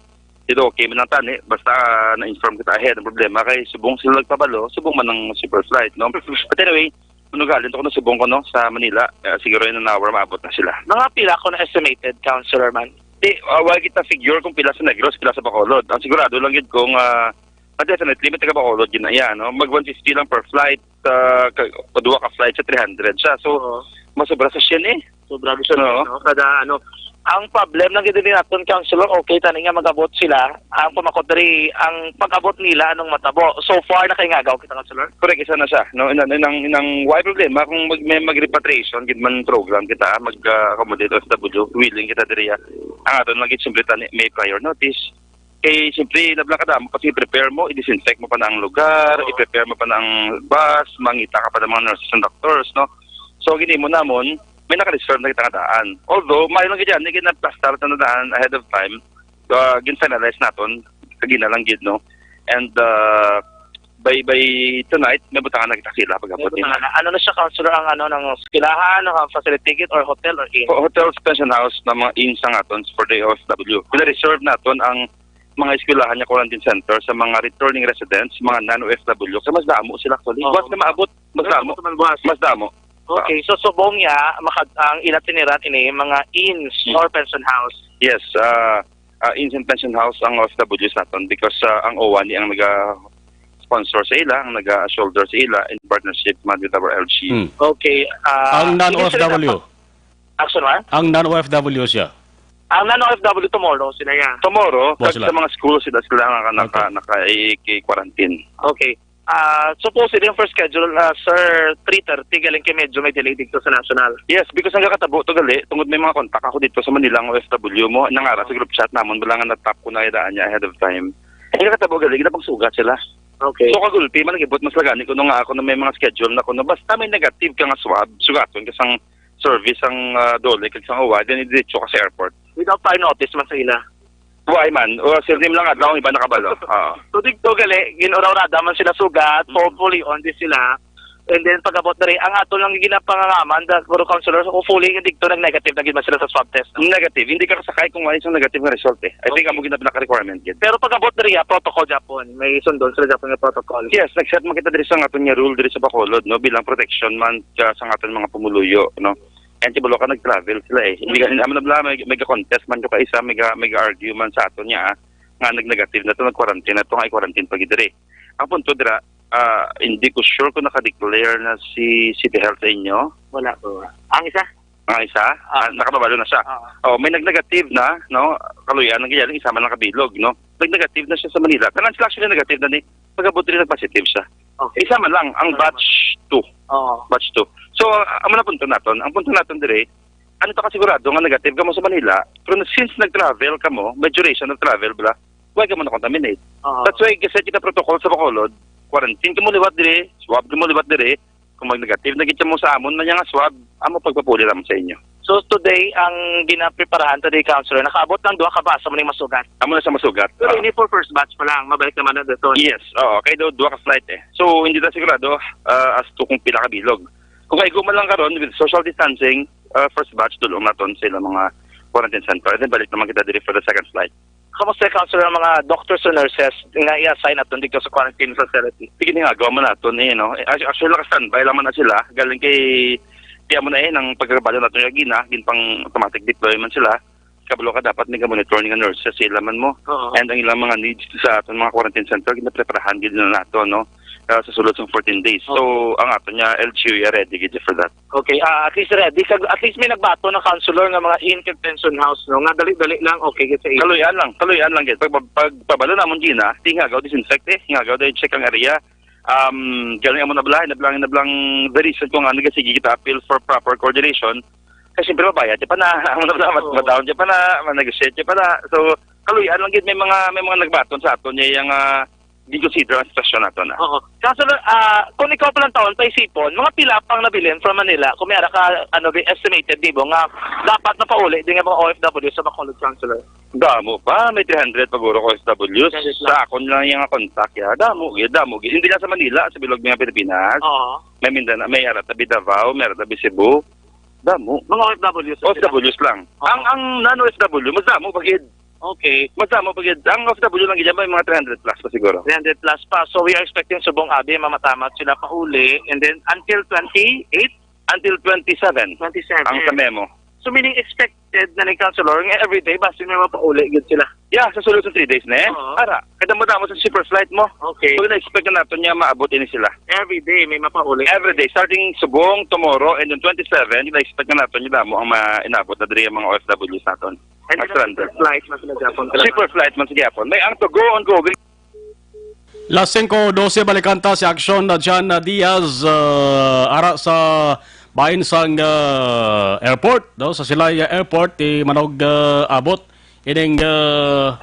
Dito, okay man ang tani, basta, ah, na-inform kita ahead. Ang problema kay subong sila nagpabalo, subong man ang super flight, no? But anyway, manugalin to kuno, subong kuno sa Manila, ah, siguro in an hour maabot na sila. Mga pila ko na estimated, Councilor man? Di, ah, wala kita figure kung pila sa Negros, pila sa Bacolod. Ang sigurado lang gid kung, ah, ah, definitely, may taga Bacolod gid na iya, no? Mag one fifty lang per flight, ah, ka, duha ka flight sa three hundred siya. So, Oo. Masobra sa siya, eh. Sobra siya, Oo. No? Kada, ano, ang problem lang gid din naton, Councilor, okay, tani nga mag-abot sila. Ang pumakot diri, ang pag-abot nila, anong matabo? So far, nakahingagaw kita, Councilor? Correct, isa na siya. No? Inang, inang, inang, why problema kung mag, may mag-repatriation, gid man program kita, ah, mag, ah, accommodate O F W, willing kita diri, ah. Ang aton lang gid, siyempre, tani, may prior notice. Kay siyempre, labla kadamo pa, sige, prepare mo, i-disinfect mo pa na ang lugar, Oo. i-prepare mo pa na ang bus, mangita ka pa ng mga nurses and doctors, no? So, gini mo namon, may naka-reserve na kita nga daan. Although, maayo lang gid yan, hindi na plastar na daan ahead of time. So, gin-finalize naton, kagina lang gid, no? And, uh, by, by tonight, may butangan na kita sila pag-abot nila. Ano na siya, counselor, ang ano, ng eskwelahan, ng facility gid, or hotel, or inn? Ho-, hotels, pension house, na mga inns ang aton for the O F W. Pina-reserve naton ang mga eskwelahan nga quarantine center sa mga returning residents, mga non-O F W. Kaya mas damo sila, actually. Oo. Buwas na maabot, mas Mas damo. Mas buwas. Mas damo. Okay, so subong ya, makad-, ang ila tiniran ini, mga inns Mm. or pension house? Yes, ah, ah, inns and pension house ang O F Ws naton because, ah, ang OWWA ni ang naga-sponsor sa ila, ang naga-shoulder sa ila in partnership man with our L G U. Hmm. Okay, ah, Ang ini sila non-O F W? dapat action, ha? Ang non-O F W siya? Ang non-O F W tomorrow sila, ya. Tomorrow, Wa kag sila. sa mga school sila, sila nga naka-, Okay. naka-, i-, i-quarantine. Okay. Ah, supposedly, ang first schedule, ah, sir, three thirty, galing kay medyo may delay dito sa national. Yes, because nagakatabo to gali, tungod may mga contact ako dito sa Manila, ang O F W mo, nangara sa group chat namon, bala nga natap ko na idaan niya ahead of time. Nagakatabo gali, ginapangsugat sila. Okay. So, kagulpi man, nagibot mas lagani kuno nga ako na may mga schedule na kuno. Basta may negative ka nga swab, sugaton ka sang service ang, ah, DOLE kag sang OWWA, then diretso ka sa airport. Without prior notice man sa ila? Why man? O, sir, di mo lang adlaw ang iba nakabalo. Oo. So, dito gali, gin-uraw-rada man sila sugat, Mm. hopefully, on this sila. And then, pag-abot na rin, ang ato lang ginapangangaman, the Guru Counselor, so, hopefully, yung dito nag-negative na gid man sila sa swab test, no? Negative. Hindi ka kasakay kung wala isang negative nga result, eh. I think Okay. amo gid na pinaka-requirement gid. Pero pag-abot na rin, ah, protocol, Japon. May sundon sila, Japon, nga protocol. Yes, nag-set man kita diri sa aton nga rule diri sa Bacolod, no, bilang protection man sa, sa aton mga pumuluyo, no. And kabalo ka, nag-travel sila, eh. Hindi ka, amo na bala, may, may contest man yung kaisa, may, may argue man sa aton niya, ah, nga nag-negative na to, nag-quarantine na to, nga i-quarantine pa gid diri. Ang punto dira, ah, hindi ko sure kung naka-declare na si City Health sa inyo. Wala po. Ang isa? Ang isa? Ah, nakababalo na siya. Oo. Oh, may nag-negative na, no? Kaluyan, ang ganyan, isa man lang kabilog, no? Nag-negative na siya sa Manila. Tanan sila actually negative na ni. Pag-abot rin, nag-positive siya. Okay. Isa man lang, ang Isa lang. batch two. Oo. Batch two. So, ah, amo na punto naton. Ang punto naton dire, ano to kasigurado nga negative ka mo sa Manila? Pero since nag-travel ka mo, may duration of travel, bla, why ka mo na-contaminate? Oo. That's why, kasi kita protocol sa Bacolod, quarantine ka mo liwat dire, swab ka mo liwat dire, kung mag-negative na gid mo sa amon man nga swab, amo pagpapuli naman sa inyo. So today, ang ginapreparahan today, Counselor, nakaabot lang duha ka bus, amo ning masugat. Amo na sa masugat. Pero Ah. ini for first batch pa lang, mabalik naman na dito. Yes, oo. Kay daw duha ka flight eh. So hindi ta sigurado ah, as to kung pila ka bilog. Kung kaigo man lang karon with social distancing, ah, first batch dulong naton sa ilang mga quarantine center. Then balik naman kita diri for the second flight. Kamusta, Counselor, ang mga doctors o nurses nga i-assign naton dito sa quarantine facility? Sige, nga, gawa man naton eh, no? Eh, actu-, actually, naka-standby lang man na sila. Galing kay, tiyan mo na eh, nang pagkabalo naton yung gina, gin pang automatic deployment sila. Kabalo ka, dapat may monitor nga nurses sila man mo. Oo. And ang ilang mga needs sa aton mga quarantine center, ginapreparahan gid na nato, no? Ah, sa sulod sa fourteen days. So, Oo. ang aton niya, L G U, ready gid for that. Okay, ah, at least ready. Kag, at least may nagbato na, Counselor, nga mga inn kag pension house, no? Nga dali-dali lang, okay gid sa imo. Kaluyan lang, kaluyan lang gid. Pag, pag, pabalo namon gina, di nga gaw disinfect eh, nga gaw check ang area. Um, galing amo na bala, na bala, na bala, the reason ko nga nagasige kita appeal for proper coordination, kasi siyempre mabayad, di pa na, amo na bala, Oo. madaon, di pa na, ma-negotiate, di pa na. So, kaluyan lang gid, may mga, may mga nagbaton sa aton, niya yung, ah, di consider ang sitwasyon nato na. Oo. Kaso, ah, kung ikaw pa lang taon, paisipon, mga pila pang nabilin from Manila, kung may ara ka, ano, di, estimated, di ba, nga dapat mapauli din nga mga O F W sa Bacolod, Counselor? Damo pa, may three hundred paguro ka O F Ws. Three hundred lang. Sa akon lang yung contact, ya. Damo, gid, damo, gid. Hindi lang sa Manila, sa bilog mga Pilipinas. Oo. May Mindanao, may ara tabi Davao, may ara tabi Cebu. Damo. Mga O F Ws. O F Ws lang. Oo. Ang, ang non-O F W, mas damo pa gid. Okay. Mas damo pa gid. Ang O F W lang gid, may mga three hundred plus pa siguro. Three hundred plus pa. So, we are expecting subong abi, mamatamat sila pauli. And then, until twenty-eight? Until twenty-seven. Twenty-seven. Ang sa memo. So, meaning expected na ni Councilor nga everyday, basta may mapauli gid sila. Yeah, sa sulod sa three days na eh. Oo. Ara, kada mo damo sa super flight mo. Okay. So, na-expect na nato niya maabot ini sila. Everyday, may mapauli. Everyday, starting subong tomorrow and then twenty-seven, na-expect na nato niya damo ang ma-, inabot na diri ang mga O F Ws naton. And then, Nag-surrender. Super flight man sila gihapon. Super flight man sa gihapon. May ang to go on go. Las singko dose, balikan ta si Action na John Diaz, ah, ara sa bahin sang, ah, airport, no? Sa Silay Airport, di manog, ah, abot ining, ah,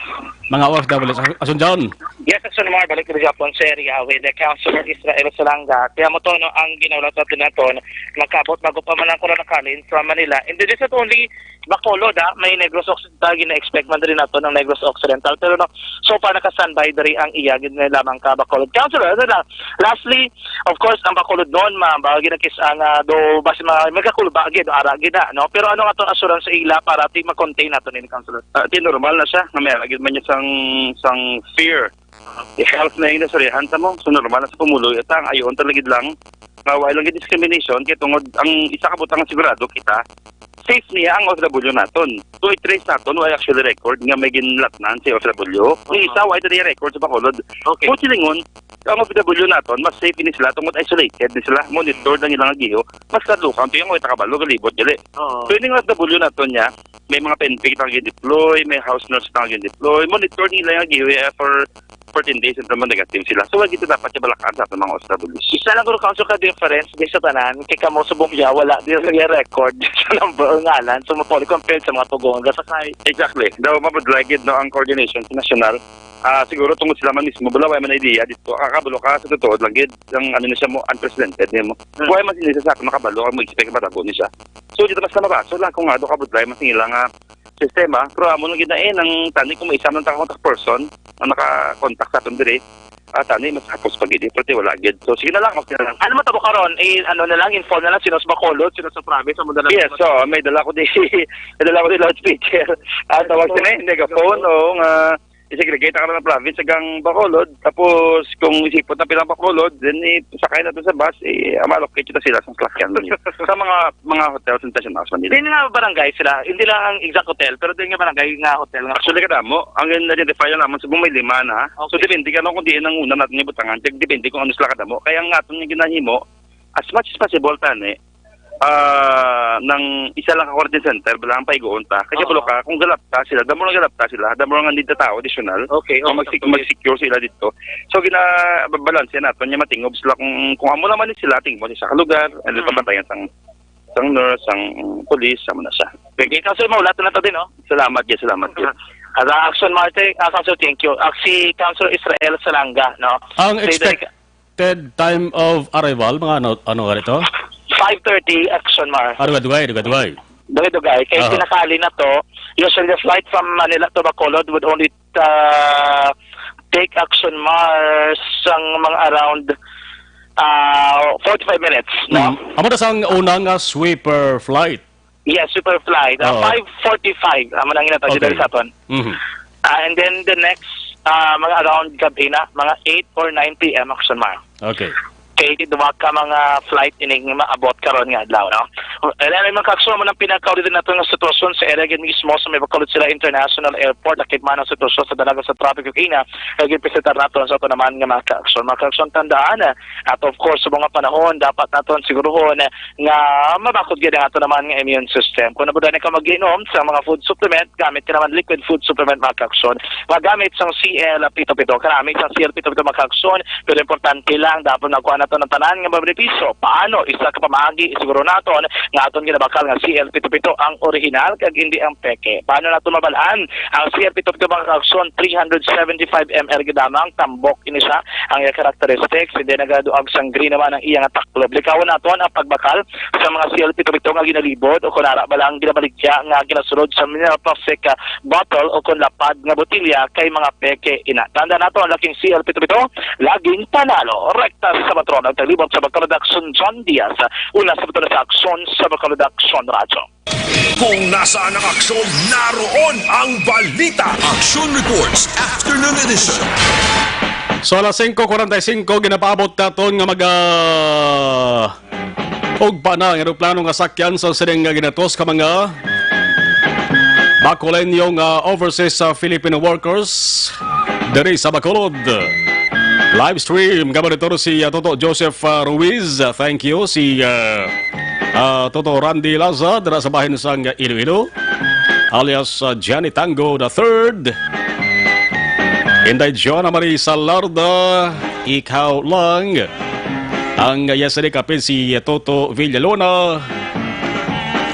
mga O F W sa Asunción. Yes, Asunmar, balik ko gihapon sa area with the Councilor Israel Salanga. Kaya mo to, no, ang ginahulat natin naton, magkabot bago pa man ang Corona Kalin from Manila. And this is not only Bacolod, ah, may Negros Occidental, gina-expect man diri naton ang Negros Occidental. Pero, no, so far naka-standby diri ang iya, gid na lamang ka Bacolod. Councilor, ano na, lastly, of course, ang Bacolod noon, ma, ba, ginakis ang, ah, do, basi mga, magkakulba, gid, ara, gid na, no? Pero ano nga to assurance sa ila para ti ma-contain nato ni, Councilor? Ah, di normal na siya, nga may agid man niya sang, sang fear. I-health na yung nasurihan sa mo, so normal na sa pumuloy. At ang ayon talagid lang, nga wala lang yung discrimination, kaya tungod ang isa ka butang nga sigurado kita, safe niya ang O F W naton. So, i-trace naton, wala actually record nga may ginlatnan sa O F W. Ang isa, wala ito record sa Bacolod. Okay. Kung silingon, ang O F W naton, mas safe ni sila, tungod isolated ni sila, monitored ang ilang agiho, mas kadlukang, ito yung wala kabalo, galibot, gali. Oo. So, ining O F W naton niya, may mga P N P kita nga gin-deploy, may house nurse kita nga gin-deploy, monitor nila yung agiho, eh, for fourteen days, and naman negative sila. So, wala kita dapat yung balakan sa atong mga O F Ws. Isa lang guro, Council, ka difference di sa tanan, kay kamo sa Bumya, wala di sa record sa number or ngalan. So, mapuli compared sa mga tugong nga sakay. Exactly. Daw mabudlay gid, no, ang coordination sa national. Ah, siguro tungod sila man mismo, wala man idea dito. Kakabalo ka sa totoo lang gid ang ano na siya mo, unprecedented niya mo. Hmm. Wala man sila sa akin makabalo ang mag-expect matabo ni siya. So, dito mas na mabaso lang kung ano kabudlay mas nila nga sistema, pero amo lang gid na, eh, nang tani kung may isa man ta contact person ang naka-contact sa aton diri, ah, tani mas hapos pa gid, eh, pero di wala gid. So, sige na lang, okay na lang. Ano matabo karon? Eh, ano na lang, inform na lang, sino sa Bacolod, sino sa province, amo na lang. Yes, so, may dala ko di, may dala ko di loudspeaker. Ah, tawag sila, eh, megaphone, oo nga, i-segregate ang mga province hanggang Bacolod. Tapos, kung isipot na pilang Bacolod, then isakay na to sa bus, eh, ma-allocate na sila sa sakyan. Sa mga, mga hotels in Station House, Manila. Din nga barangay sila, hindi lang ang exact hotel, pero din nga barangay nga hotel nga. Actually, kadamo. Ang na-identify na naman, subong may lima na. So, okay, depende ka, no, kung diin ang una natin yung butangan. Depende kung ano sila kadamo. Kaya ang aton yung ginahimo, as much as possible, tani, ah, nang isa lang ka quarantine center, bala ang paiguon ta. Kaya Oo. Bulo ka, kung galapta sila, damo lang galapta sila, damo nga need na tao, additional. Okay, kung oo, mag-sec-, sakto. Mag-secure sila dito. So, gina-, babalanse naton niya, matingob sila. Kung, kung amo naman ni sila, tingmo sa isa ka lugar, and then Mm. papatayan sang, sang nurse, sang police, amo na siya. Sige, Council, maulat na to din, no? Salamat, yes, salamat, yes. Ada Action Marte, ah, Council, thank you. Ah, si Council Israel Salanga, no? Ang Si expect- Direk- Expected time of arrival, mga ano, ano nga ito? Five thirty, Action Mar. Ah, dugay-dugay, dugay-dugay. Dugay-dugay. Kaya Aha. Pinakali na to, usually the flight from Manila to Bacolod would only, uh, take, Action Mar, sang mga around, uh, forty-five minutes, no? Mm. Amo na sang unang, uh, sweeper flight. Yes, super flight. Ah, Oo. Five forty-five. Amo nang ginatagyo Okay. Dali sa aton. Mhm. Ah, and then the next, ah, mga around gabi na, mga eight or nine P M, Action Mar. Okay. Kay duha ka mga flight ining maabot karon nga adlaw, no? And then, mga ka-Action, amo nang pinakauli din nato nga sitwasyon sa area gid mismo sa may Bacolod Sila International Airport. Lakip man ang sitwasyon sa dalaga sa traffic ug ina, kay ginpresentar nato sa ato naman nga mga ka-Action. Mga ka-Action, tandaan, ah, at of course, sa mga panahon, dapat naton siguruhon nga mabakod gid ang ato naman nga immune system. Kung nabuda na ka mag-inom sa mga food supplement, gamit ka naman liquid food supplement, mga ka-Action. Magamit sang C L pito pito. Kanami sang C L pito pito, mga ka-Action, pero importante lang, dapat nakuha nato ng tanan nga mga benepisyo. Paano? Isa ka pamaagi, isiguro naton nga aton ginabakal nga C L pito pito ang original kag hindi ang peke. Paano nato mabalaan? Ang C L pito pito, mga ka-Action, three hundred seventy-five M L gid lamang, tambok ini siya. Ang iya characteristics, hindi nagaduag sang green naman ang iya nga taklob. Likawon naton ang pagbakal sa mga C L pito pito nga ginalibod o kung ara ba lang ginabaligya nga ginasulod sa mga plastic, ah, bottle o kung lapad nga botilya kay mga peke ina. Tanda nato ang laking C L pito pito, laging panalo. Rekta sa patron ang taglibot sa Bacolod Action, John Diaz. Una sa patron sa aksyon sa Bacolod Action Radyo. Kung nasaan ang aksyon, naroon ang balita. Action Reports, Afternoon Edition. So, alas singko kuwarenta y singko, ginapaabot naton nga mag, ah, ugpa na ang eroplano nga sakyan sa sining nga ginatos ka mga Bacoleño nga overseas sa Filipino workers diri sa Bacolod. Live stream, gabaritor si, ah, Toto Joseph, ah, Ruiz. Ah, thank you. Si, ah, ah, Toto Randy Laza, dira sa bahin sang Iloilo, alias, ah, Johnny Tango the third. Inday Joanna Marie Salarda, ikaw lang. Ang, ah, yesterday kapin si Toto Villalona.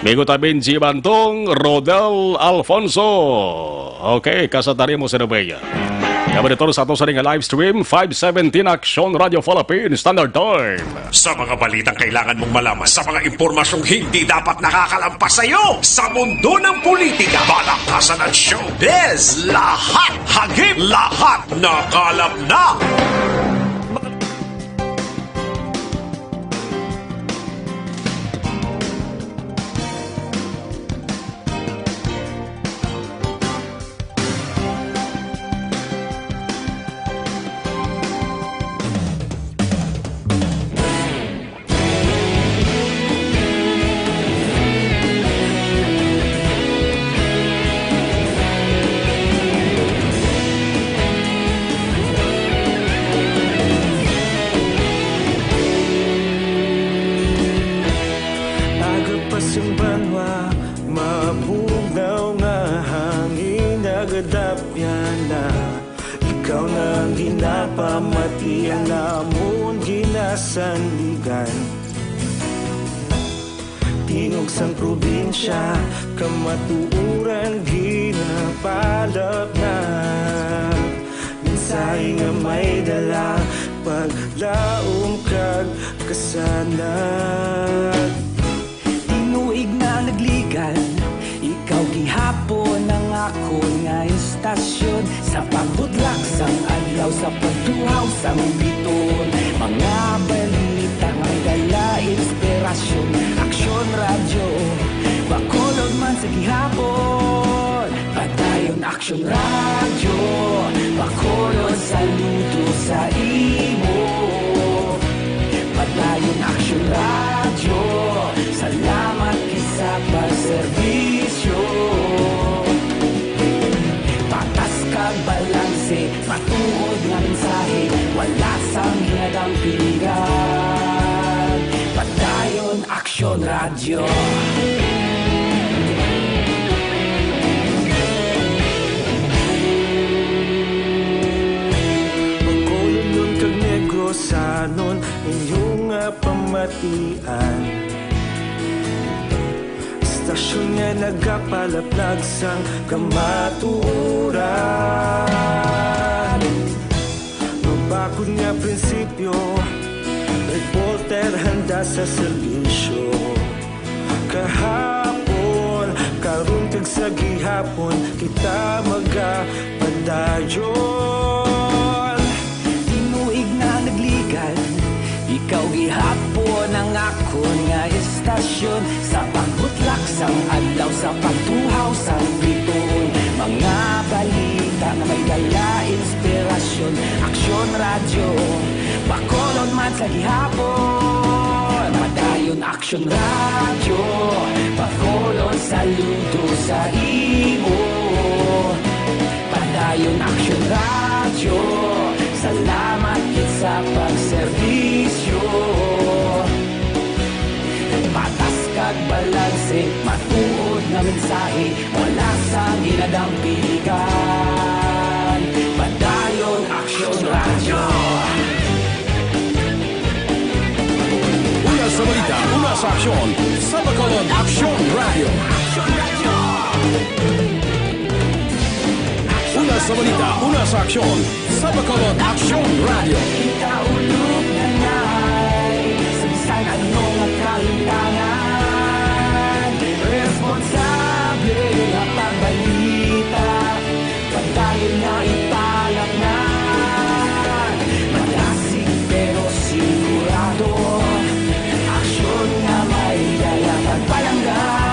Migo ta Benji Bantong, Rodel Alfonso. Okay, kasatari mo sa Nubay. Kabalitor sa ato sa ring live stream, five seventeen Action Radio Philippines Standard Time. Sa mga balitang kailangan mong malaman, sa mga impormasyong hindi dapat nakakalampas sa iyo, sa mundo ng politika, balakasan at showbiz, lahat, hagip, lahat, nakalap na. Aga pa sing banwa, mabugnaw nga hangin, nagadapyan na. Ikaw na ang ginapamatian namon, ginasandigan. Tingog sang probinsya, kamatuoran ginapalap na. Mensahe nga may dala, paglaom kag kasanag. Tinuig na nagligan, ikaw gihapon ang akon nga istasyon. Sa pagbutlak sang adlaw, sa pagtuhaw sang biton, mga balita nga may dala inspirasyon. Aksyon Radyo, Bacolod man sa gihapon. Padayon Aksyon Radyo, Bacolod, saludo sa imo. Padayon Aksyon Radyo, salamat gid sa pagserbisyo. Patas kag balanse, matuod nga mensahe, wala sang ginadampigan. Padayon Aksyon Radyo. Bacolodnon kag Negrosanon, inyo nga pamatian. Istasyon nga nagapalaplag sang kamatuoran. Mabakod nga prinsipyo, reporter handa sa serbisyo. Kahapon, karon kag sa gihapon, kita magapadayon. Tinuig na nagligan, ikaw gihapon ang akon nga istasyon. Sa pagbutlak sang adlaw, sa pagtuhaw sang biton, mga balita nga may dala inspirasyon. Aksyon Radyo, Bacolod man sa gihapon. Padayon Aksyon Radyo, Bacolod, saludo sa imo. Padayon Aksyon Radyo, salamat gid sa pagserbisyo. Patas kag balanse, matuod nga mensahe, wala sang ginadampigan. Padayon Aksyon Radyo. Una sa balita, una sa aksyon, sa Bacolod Aksyon Radyo. Una sa balita, una sa aksyon, sa Bacolod Aksyon Radyo. Kita ulog na ngay, sa bisan ano nga kalintangan, responsable nga pagbalita, padayon nga ipalapnan. Madasig pero sigurado, aksyon nga may dala pagpalangga.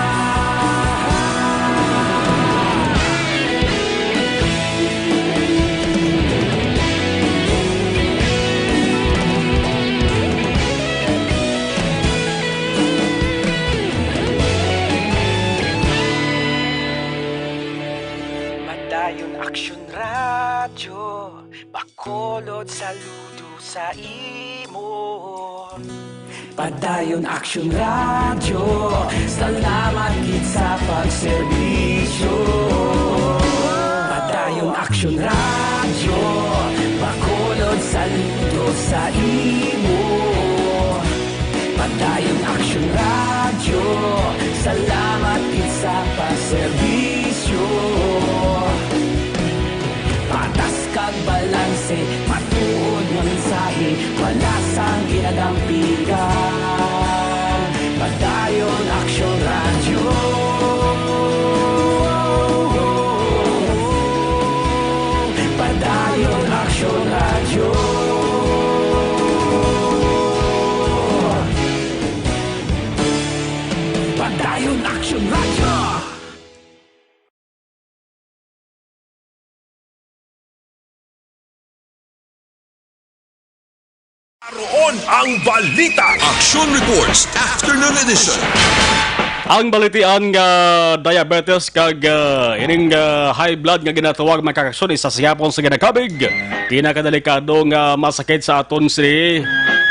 Padayon Aksyon Radyo, Bacolod, saludo sa imo. Padayon Aksyon Radyo, salamat gid sa pagserbisyo. Padayon Aksyon Radyo, Bacolod, saludo sa imo. Padayon Aksyon Radyo, salamat Padayon Aksyon Radyo. Padayon Aksyon Radyo. Aron ang balita. Action Reports, Afternoon Edition. Ang balitian nga diabetes kag, ah, ining, ah, high blood nga ginatawag, mga kaaksyon, isa sa gihapon sa ginakabig, pinakadelikado nga masakit sa aton sini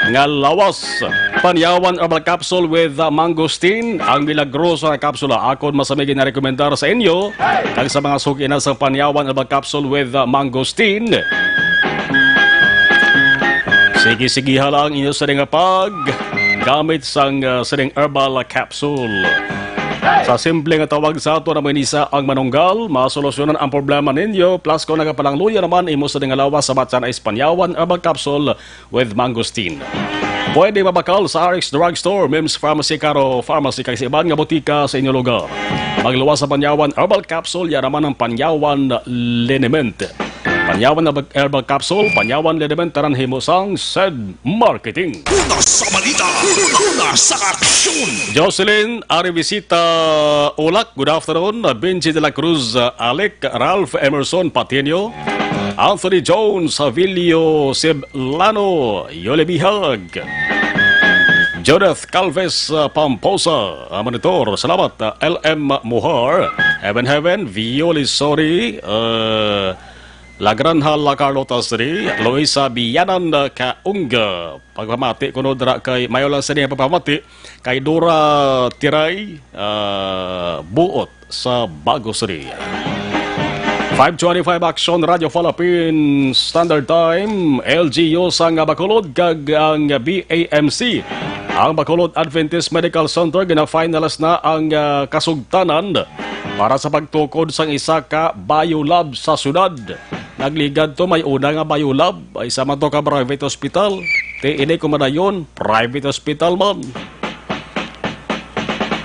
nga lawas. Panyawan herbal capsule with, ah, mangosteen, ang milagroso nga kapsula akon masami ginarekomendar sa inyo, kag sa mga suki na sang Panyawan herbal capsule with, ah, mangosteen. Sige-sigiha lang inyo sining pag gamit sang, ah, sining herbal capsule. Sa simple nga tawag sa ato na may nisa ang manunggal, masolusyonan ang problema ninyo. Plus, kung nagapalangluya naman imo sa nga lawas, sa batyan ay Panyawan herbal capsule with mangosteen. Pwede mabakal sa R X Drugstore, Mims Pharmacy, Caro Pharmacy, kag sa iban nga botika sa inyo lugar. Magluwas sa Panyawan Herbal Capsule, ya naman ang Panyawan Liniment. Panyawan Herbal, Herbal Capsule, Panyawan Liniment, tanan himo sang Sed Marketing. Una sa balita, una sa aksyon. Jocelyn Aribisita Ulak, good afternoon. Benji de la Cruz, Alec, Ralph Emerson Patinio, Anthony Jones, Avilio Siblano, Yoli Bihag, Judith Calves, uh, Pamposa, uh, Monitor, salamat, uh, L M Muhar, Heaven Heaven, Violi Sori, uh, La Granja, La Carlota Sri, Luisa Biyanan, uh, Kaungga, pagpamati kuno dira kay, mayo lang sini pagpamati kay Dora Tiray, ah, Buot sa Bago City. Five twenty-five Action Radio Philippine Standard Time, L G U sang Bacolod kag ang B A M C. Ang Bacolod Adventist Medical Center gina-finalize na ang, ah, kasugtanan para sa pagtukod sang isa ka biolab sa syudad. Nagligad to, may una nga biolab, ay sama to ka private hospital. Ti ini kung madayon, private hospital man.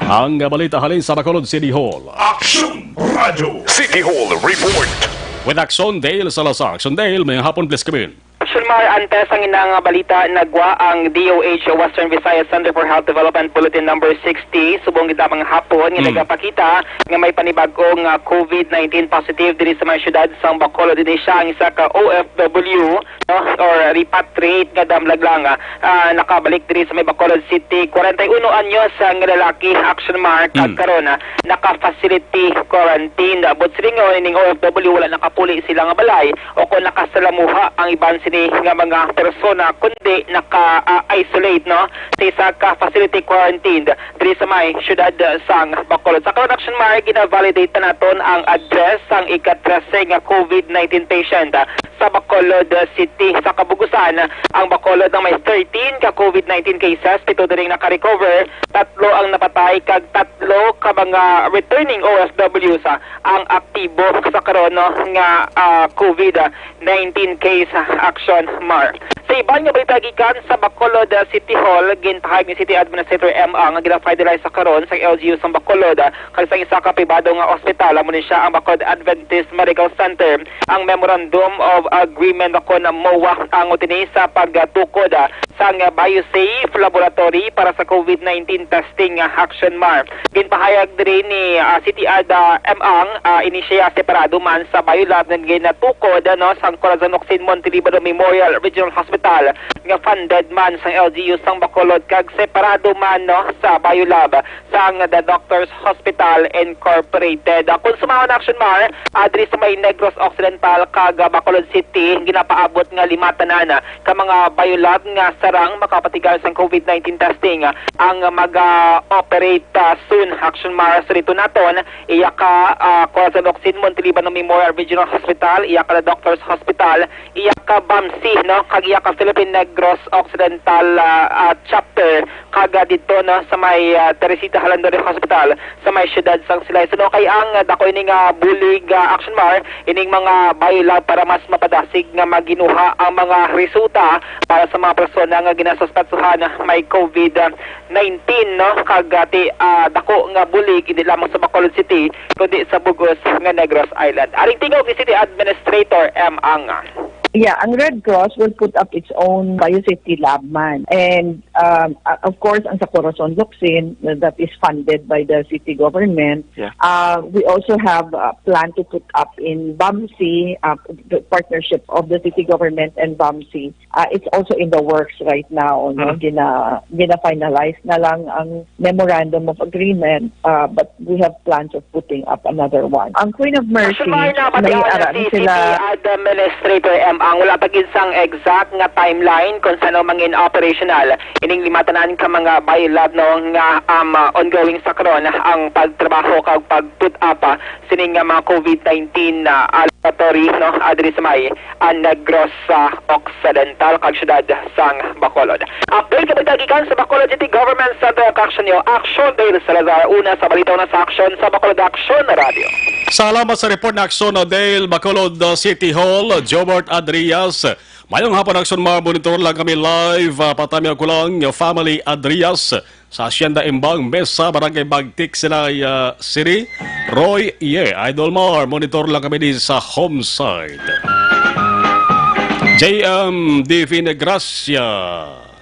Ang balita halin sa Bacolod City Hall. Action Radio City Hall Report. With Action Dale Salazar. Action Dale, may hapon, please come in. Action Mar, antes ang inang balita, nagwa ang D O H Western Visayas Center for Health Development Bulletin Number sixty, subong gid lamang hapon nga Hmm. nagapakita nga may panibag-o nga COVID nineteen positive diri sa may siyudad sang Bacolod. Ini siya ang isa ka O F W, no, or repatriate nga damlag lang, ah, ah, nakabalik diri sa may Bacolod City. Kwarenta y uno anyos, ah, nga lalaki, Action Mar, kag Hmm. karon, ah, naka-facility quarantine. Buot silingon, ining O F W wala nakapuli sila nga balay o kon nakasalamuha ang iban sini nga mga persona, kundi naka, ah, isolate, no, sa isa ka facility quarantine diri sa may siyudad, ah, sang Bacolod. Sa karon, Action Mar, gina-validate na naton ang address sang ika-trese nga COVID nineteen patient, ah, sa Bacolod, ah, City. Sa kabugusan, ang Bacolod ang may thirteen ka COVID nineteen cases, pito diri ang naka-recover, tatlo ang napatay, kag tatlo ka mga returning O F Ws, ah, ang aktibo sa karon, no, nga, ah, COVID nineteen case, ah, Action Mar. Sa iban nga balita gikan sa Bacolod, ah, City Hall, gintahag ni City Administrator M. Ang nga gina-finalize sa karon sa L G U sa Bacolod, ah, kag sa isa ka pribado nga ospital, amo ni siya ang Bacolod Adventist Medical Center, ang Memorandum of Agreement o kon MOA ang utini sa pagtukod, ah, sang BioSafe Laboratory para sa COVID nineteen testing, ah, Action Mar. Ginpahayag diri ni, ah, City Ad, ah, M. Ang, ah, ini siya separado man sa biolab nga ginatukod, ano, sang Corazon Oxin Montelibano Memorial Regional Hospital nga funded man sang L G U sang Bacolod kag separado man, no, sa biolab sang The Doctors Hospital Incorporated. Ah, kung sa mga Action Mar, ah, diri sa may Negros Occidental kag, ah, Bacolod City, ginapaabot nga lima tanan, ah, ka mga biolab nga sarang makapatigayon sang COVID nineteen testing, ah, ang mag-operate, ah, soon. Action Mar, sa rito naton, iya ka, ah, Corazon Oxin Montelibano Memorial Regional Hospital, iya ka The Doctors Hospital, iya ka BAMC, no, kag iya ka Philippine Negros Occidental, ah, ah, Chapter, kag, ah, didto na sa may, ah, Teresita Jalanduri Hospital sa may siyudad sang Silay. So, no, kay ang, ah, dako ini nga bulig, ah, Action Mar, ining mga bayla para mas mapadasig nga maginuha ang mga resulta para sa mga persona nga ginasuspetsahan may COVID nineteen, no? Kag, ah, ti, ah, dako nga bulig, hindi lamang sa Bacolod City, kundi sa bug-os nga Negros Island. Aring tingog ni City Administrator M. Anga. Yeah, ang Red Cross will put up its own biosafety lab man. And, um, uh, of course, ang sa Corazon Locsin, uh, that is funded by the city government. Yeah. Uh, we also have a plan to put up in BAMC, uh, the partnership of the city government and BAMC. Uh, it's also in the works right now, no? Mm. Gina-, gina-finalize na lang ang memorandum of agreement, uh, but we have plans of putting up another one. Ang Queen of Mercy, National Marina, may pati ang ara C C T sila. Administrator M. Ang wala pa gid sang exact nga timeline kung sano mangin operational ining lima tanan ka mga biolab, no, nga, um, uh, ongoing sa karon ang pagtrabaho kag pag-put up, uh, sining nga mga COVID nineteen na, uh, laboratory, no, adri sa may, uh, Negros, uh, Occidental kag siyudad sang Bacolod. Update ka gikan sa Bacolod City Government Center, Action Nyo, Action Dale Salazar. Una sa balita, una sa aksyon sa Bacolod Action Radio. Salamat sa report na aksyon na Dale, Bacolod, uh, City Hall, Jobert Adrias. Mayong hapon, Action Mar, monitor lang kami live, uh, patami ako lang, uh, family Adrias. Sa Hacienda Imbang, Mesa, Barangay Bagtik, Silay, ah, City. Roy, yeah, Idol Mar, monitor lang kami di sa home side. J M Divine Gracia,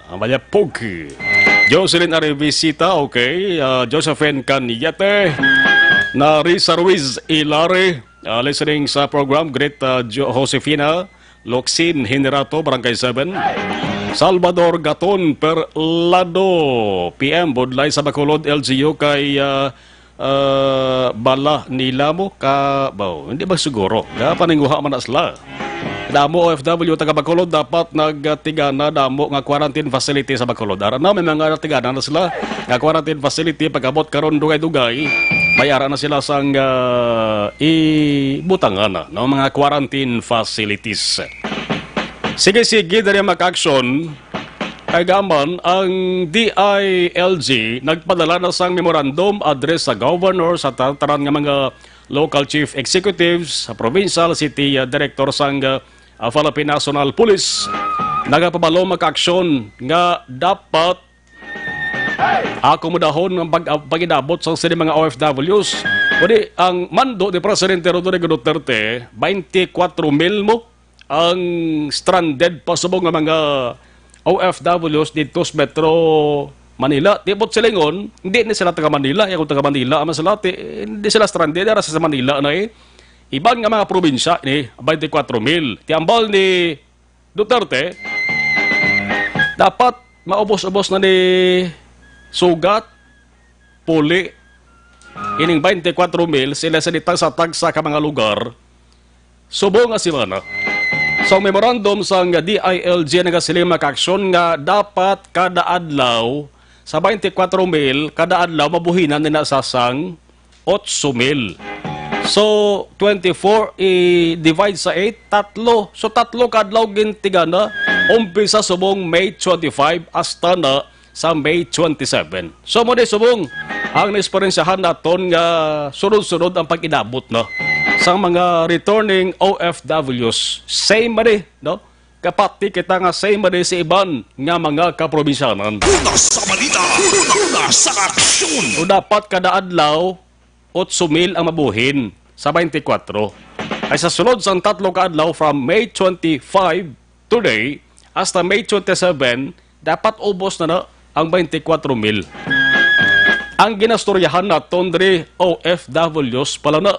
Amalia Pogi. Jocelyn Arevicita, okay. Ah, Josephine Caniete. Narisa Ruiz Ilare, ah, listening sa program. Great, ah, Jo-, Josefina. Locsin Henerato, Barangay seven. Salvador Gaton Perlado, P M, budlay sa Bacolod, L G U kay, ah, ah, bala nila mo ka, baw, hindi ba siguro? Ga paninguha man na sila. Damo O F W taga Bacolod dapat nagtigana damo nga quarantine facility sa Bacolod. Ara na, may mga nagtigana na sila nga quarantine facility. Pag-abot karon, dugay-dugay, may ara na sila sang, ah, ibutangan na, no, mga quarantine facilities. Sige, sige, diri ang mag-action. Kay gaman, ang D I L G nagpadala na sang memorandum address sa governor, sa ta-, tanan nga mga local chief executives, sa provincial, city, ah, director sang, ah, Philippine National Police. Nagapabalo, mag-action nga dapat akomodahon ang pag-, pag-inabot sa sini mga O F Ws. Kundi ang mando ni Presidente Rodrigo Duterte, twenty-four mil mo ang stranded pa subong nga mga O F Ws dito sa Metro Manila. Di po silingon, hindi ni sila taga Manila. Kaya kung taga Manila, ang sila, ti-, hindi sila stranded, ara sa Manila na eh. Iban nga mga probinsya ni twenty-four mil. Tiambal ni Duterte, dapat maubos-ubos na ni sugat, puli, ining twenty-four mil sila sa di tagsa-tagsa ka mga lugar subong nga semana. Sa memorandum sang D I L G nagasiling, mga kaaksyon, nga dapat kada adlaw sa twenty-four mil, kada adlaw mabuhinan nila sa sang otso mil. So, twenty-four i-divide sa eight, tatlo. So, tatlo ka adlaw gintigana, umpisa subong May twenty-five hasta na sa May twenty-seven. So, mo di subong ang naesperiensyahan naton nga sunod-sunod ang pag-inabot na sa mga returning O F Ws. Same man di, no? Kapati kita nga same man di sa iban nga mga kaprobinsyanan. Una sa balita, una, una sa aksyon. O dapat kada adlaw, otso mil ang mabuhin sa twenty-four. Ay sa sulod sang tatlo ka adlaw, from May twenty-five today hasta May twenty-seven, dapat ubos na na ang twenty-four mil. Ang ginastoryahan naton diri, O F Ws pala na.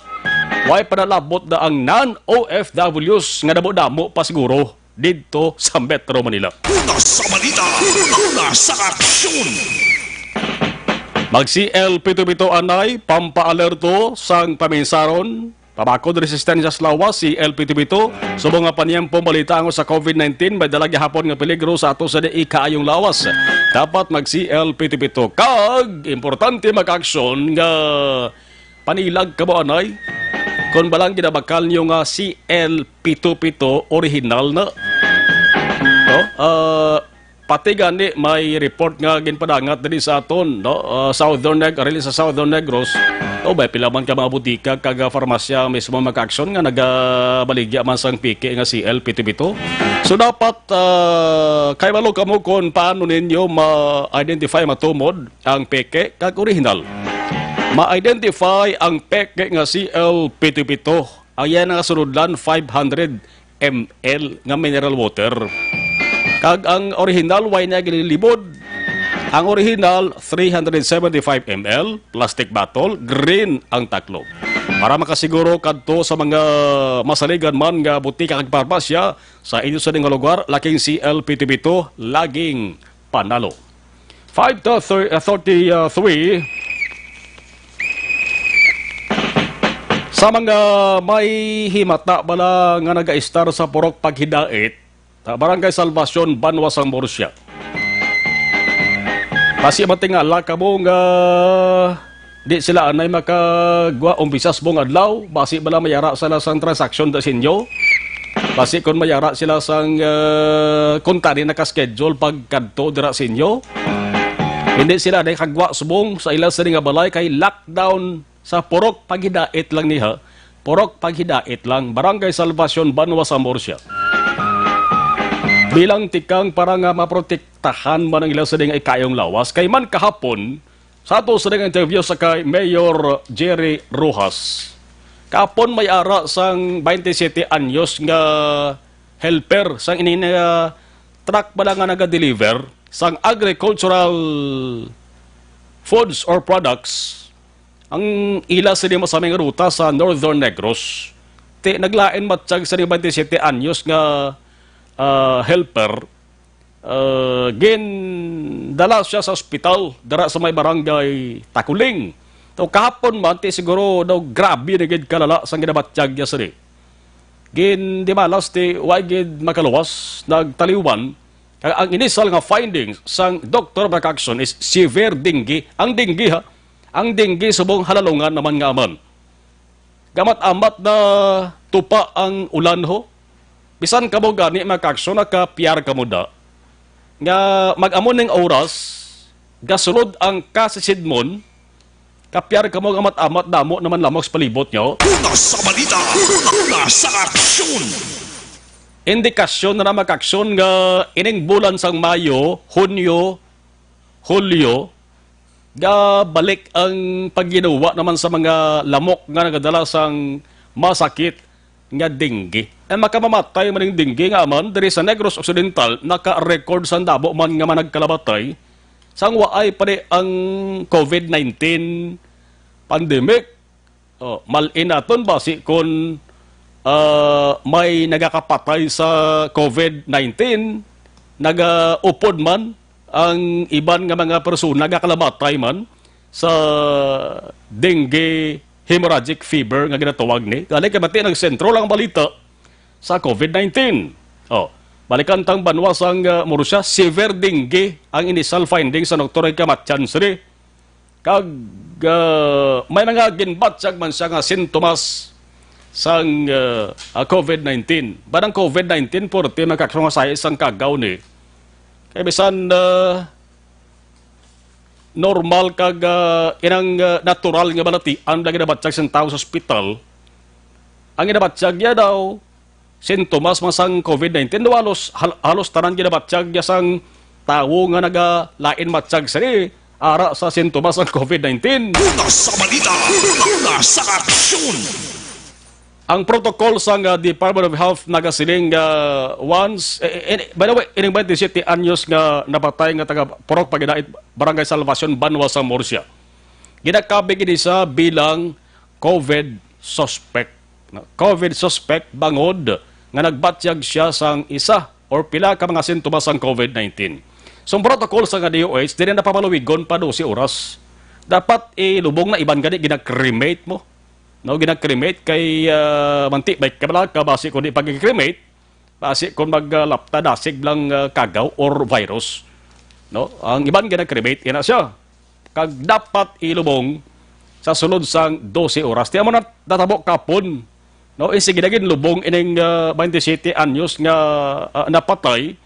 Way pa nalabot na ang non-O F Ws nga damo-damo pa siguro didto sa Metro Manila. Una sa balita, una sa aksyon. Mag-C L pito pito anay, pampaalerto sang paminsaron, pabakod resistensya sa lawas, C L pito pito. Subong nga paniempong balita ang sa COVID nineteen, may dala gihapon nga peligro sa ato sa di kaayong lawas. Dapat mag-C L pito pito. Kag importante, mag-aksyon nga panilag kamo anay. Kon balang ginabakal niyo nga C L pito pito original na. Ah, pati gani may report nga ginpadangat diri sa aton, no? Ah, Southern Neg-, arili sa Southern Negros. O, may pila man ka mga butika kag, ah, farmasya mismo, mga ka-aksyon, nga nagabaligya man sang peke nga C L pito pito. So, dapat, ah, kay malo kamo kung paano ninyo ma-identify matumod ang peke kag orihinal. Ma-identify ang peke nga C L pito pito. Ang iya nga sulodlan, five hundred M L nga mineral water. Kag ang orihinal, way na ginlilibod. Ang orihinal, three hundred seventy-five M L, plastic bottle, green ang taklob. Para makasiguro kadto sa mga masaligan man nga butika kag parmasya sa inyo sa nga lugar, laking C L pito pito, laging panalo. Five to thir-, uh, thirty-three. Sa mga may himata bala nga nagaistar sa Purok Paghidait, sa Barangay Salvacion, Banwa sang Murcia. Basi matingala kamo nga di sila anay makagwa umpisa subong adlaw, basi bala may ara sila sang transaksyon da sa inyo. Basi kon may ara sila sang, ah, kon tani naka-schedule pagkadto dira sa inyo, hindi sila anay kagwa subong sa ila sini nga balay kay lockdown sa Purok Paghidait lang niha. Purok Paghidait lang, Barangay Salvacion, Banwa sa Murcia. Bilang tikang para nga maprotektahan man ang ila sini nga ikayong lawas, kay man kahapon, sa ato sa nga interview sa kay Mayor Jerry Rojas, kapon may ara sang twenty-seven anyos nga helper sang ini nga truck bala nga naga-deliver sang agricultural foods or products ang ila sini masaming ruta sa Northern Negros. Ti naglain matsyag sa twenty-seven anyos nga, ah, helper. Ah, gindala siya sa ospital dira sa may barangay Takuling. So, kahapon man, ti siguro daw grabe na gid kalala sang ginabatyag niya sini. Gindimalas ti way gid makaluwas, nagtaliwan. Kag ang inisal nga findings sang doktor, mga ka-aksyon, is severe dengue. Ang dengue, ha? Ang dengue subong halalungan naman nga aman. Gamat-amat na tupa ang ulan, ho. Bisan kamo gani, mga ka-aksyon, naka-P R kamo da, nga mag-amo ning oras, gasulod ang kasisidmon, ka-P R kamo, gamat-amat damo naman lamok sa palibot nyo. Una sa balita, una sa aksyon. Indikasyon na, mga ka-aksyon, nga ining bulan sang Mayo, Hunyo, Hulyo, gabalik ang pagginuwa naman sa mga lamok nga nagadala sang masakit nga dengue. Ang makamamatay man ning dengue nga aman diri sa Negros Occidental, naka-record sang damo man nga managkalamatay sang waay pa ni ang COVID nineteen pandemic. Oh, mal-in naton basi kon, ah, may nagakapatay sa COVID nineteen, nagaupod man ang iban nga mga persona, nagakalamatay man sa dengue hemorrhagic fever nga ginatawag ni. Gani kay bati nang sentro lang balita sa COVID nineteen. Oh, balikan tang banwa sang, ah, Murcia, severe dengue ang initial findings sa doktor kay kamatyan sini. Kag, ah, may mga ginbatyag man siya nga sintomas sang, ah, ah, COVID nineteen. Ba ang COVID nineteen, porte magkakasungay sang kagaw ni. Kay bisan, ah, normal kag, ah, inang, ah, natural nga balatian lang ginabatyag sang tawo sa ospital, ang ginabatyag niya daw, sintomas man sang COVID nineteen, daw halos, hal-, halos tanan ginabatyag niya sang tawo nga nagalain matyag sini ara sa sintomas sang COVID nineteen. Una sa balita, una sa aksyon. Ang protocol sang, ah, Department of Health nagasiling nga once, eh, eh, by the way, ining twenty-seven anyos nga napatay nga taga Purok Paghidait, Barangay Salvacion, Banwa sang Murcia. Ginakabig ini sa bilang COVID suspect. No? COVID suspect bangod nga nagbatyag siya sang isa or pila ka mga sintomas sang COVID nineteen. So, ang protocol sa nga D O H, dili na papaluwigon pa dose oras. Dapat ilubong na, iban gani gina-cremate mo. No, gina-cremate kay, ah, manti, may kabala ka, basi kung di pag-cremate, basi kung maglapta, dasig lang, ah, kagaw or virus. No? Ang iban gina-cremate, ina siya. Kag dapat ilubong sa sulod sang dose oras. Ti amo na natabo kapon. No, eh, sige na gid lubong ining, ah, twenty-seven anyos nga, ah, napatay.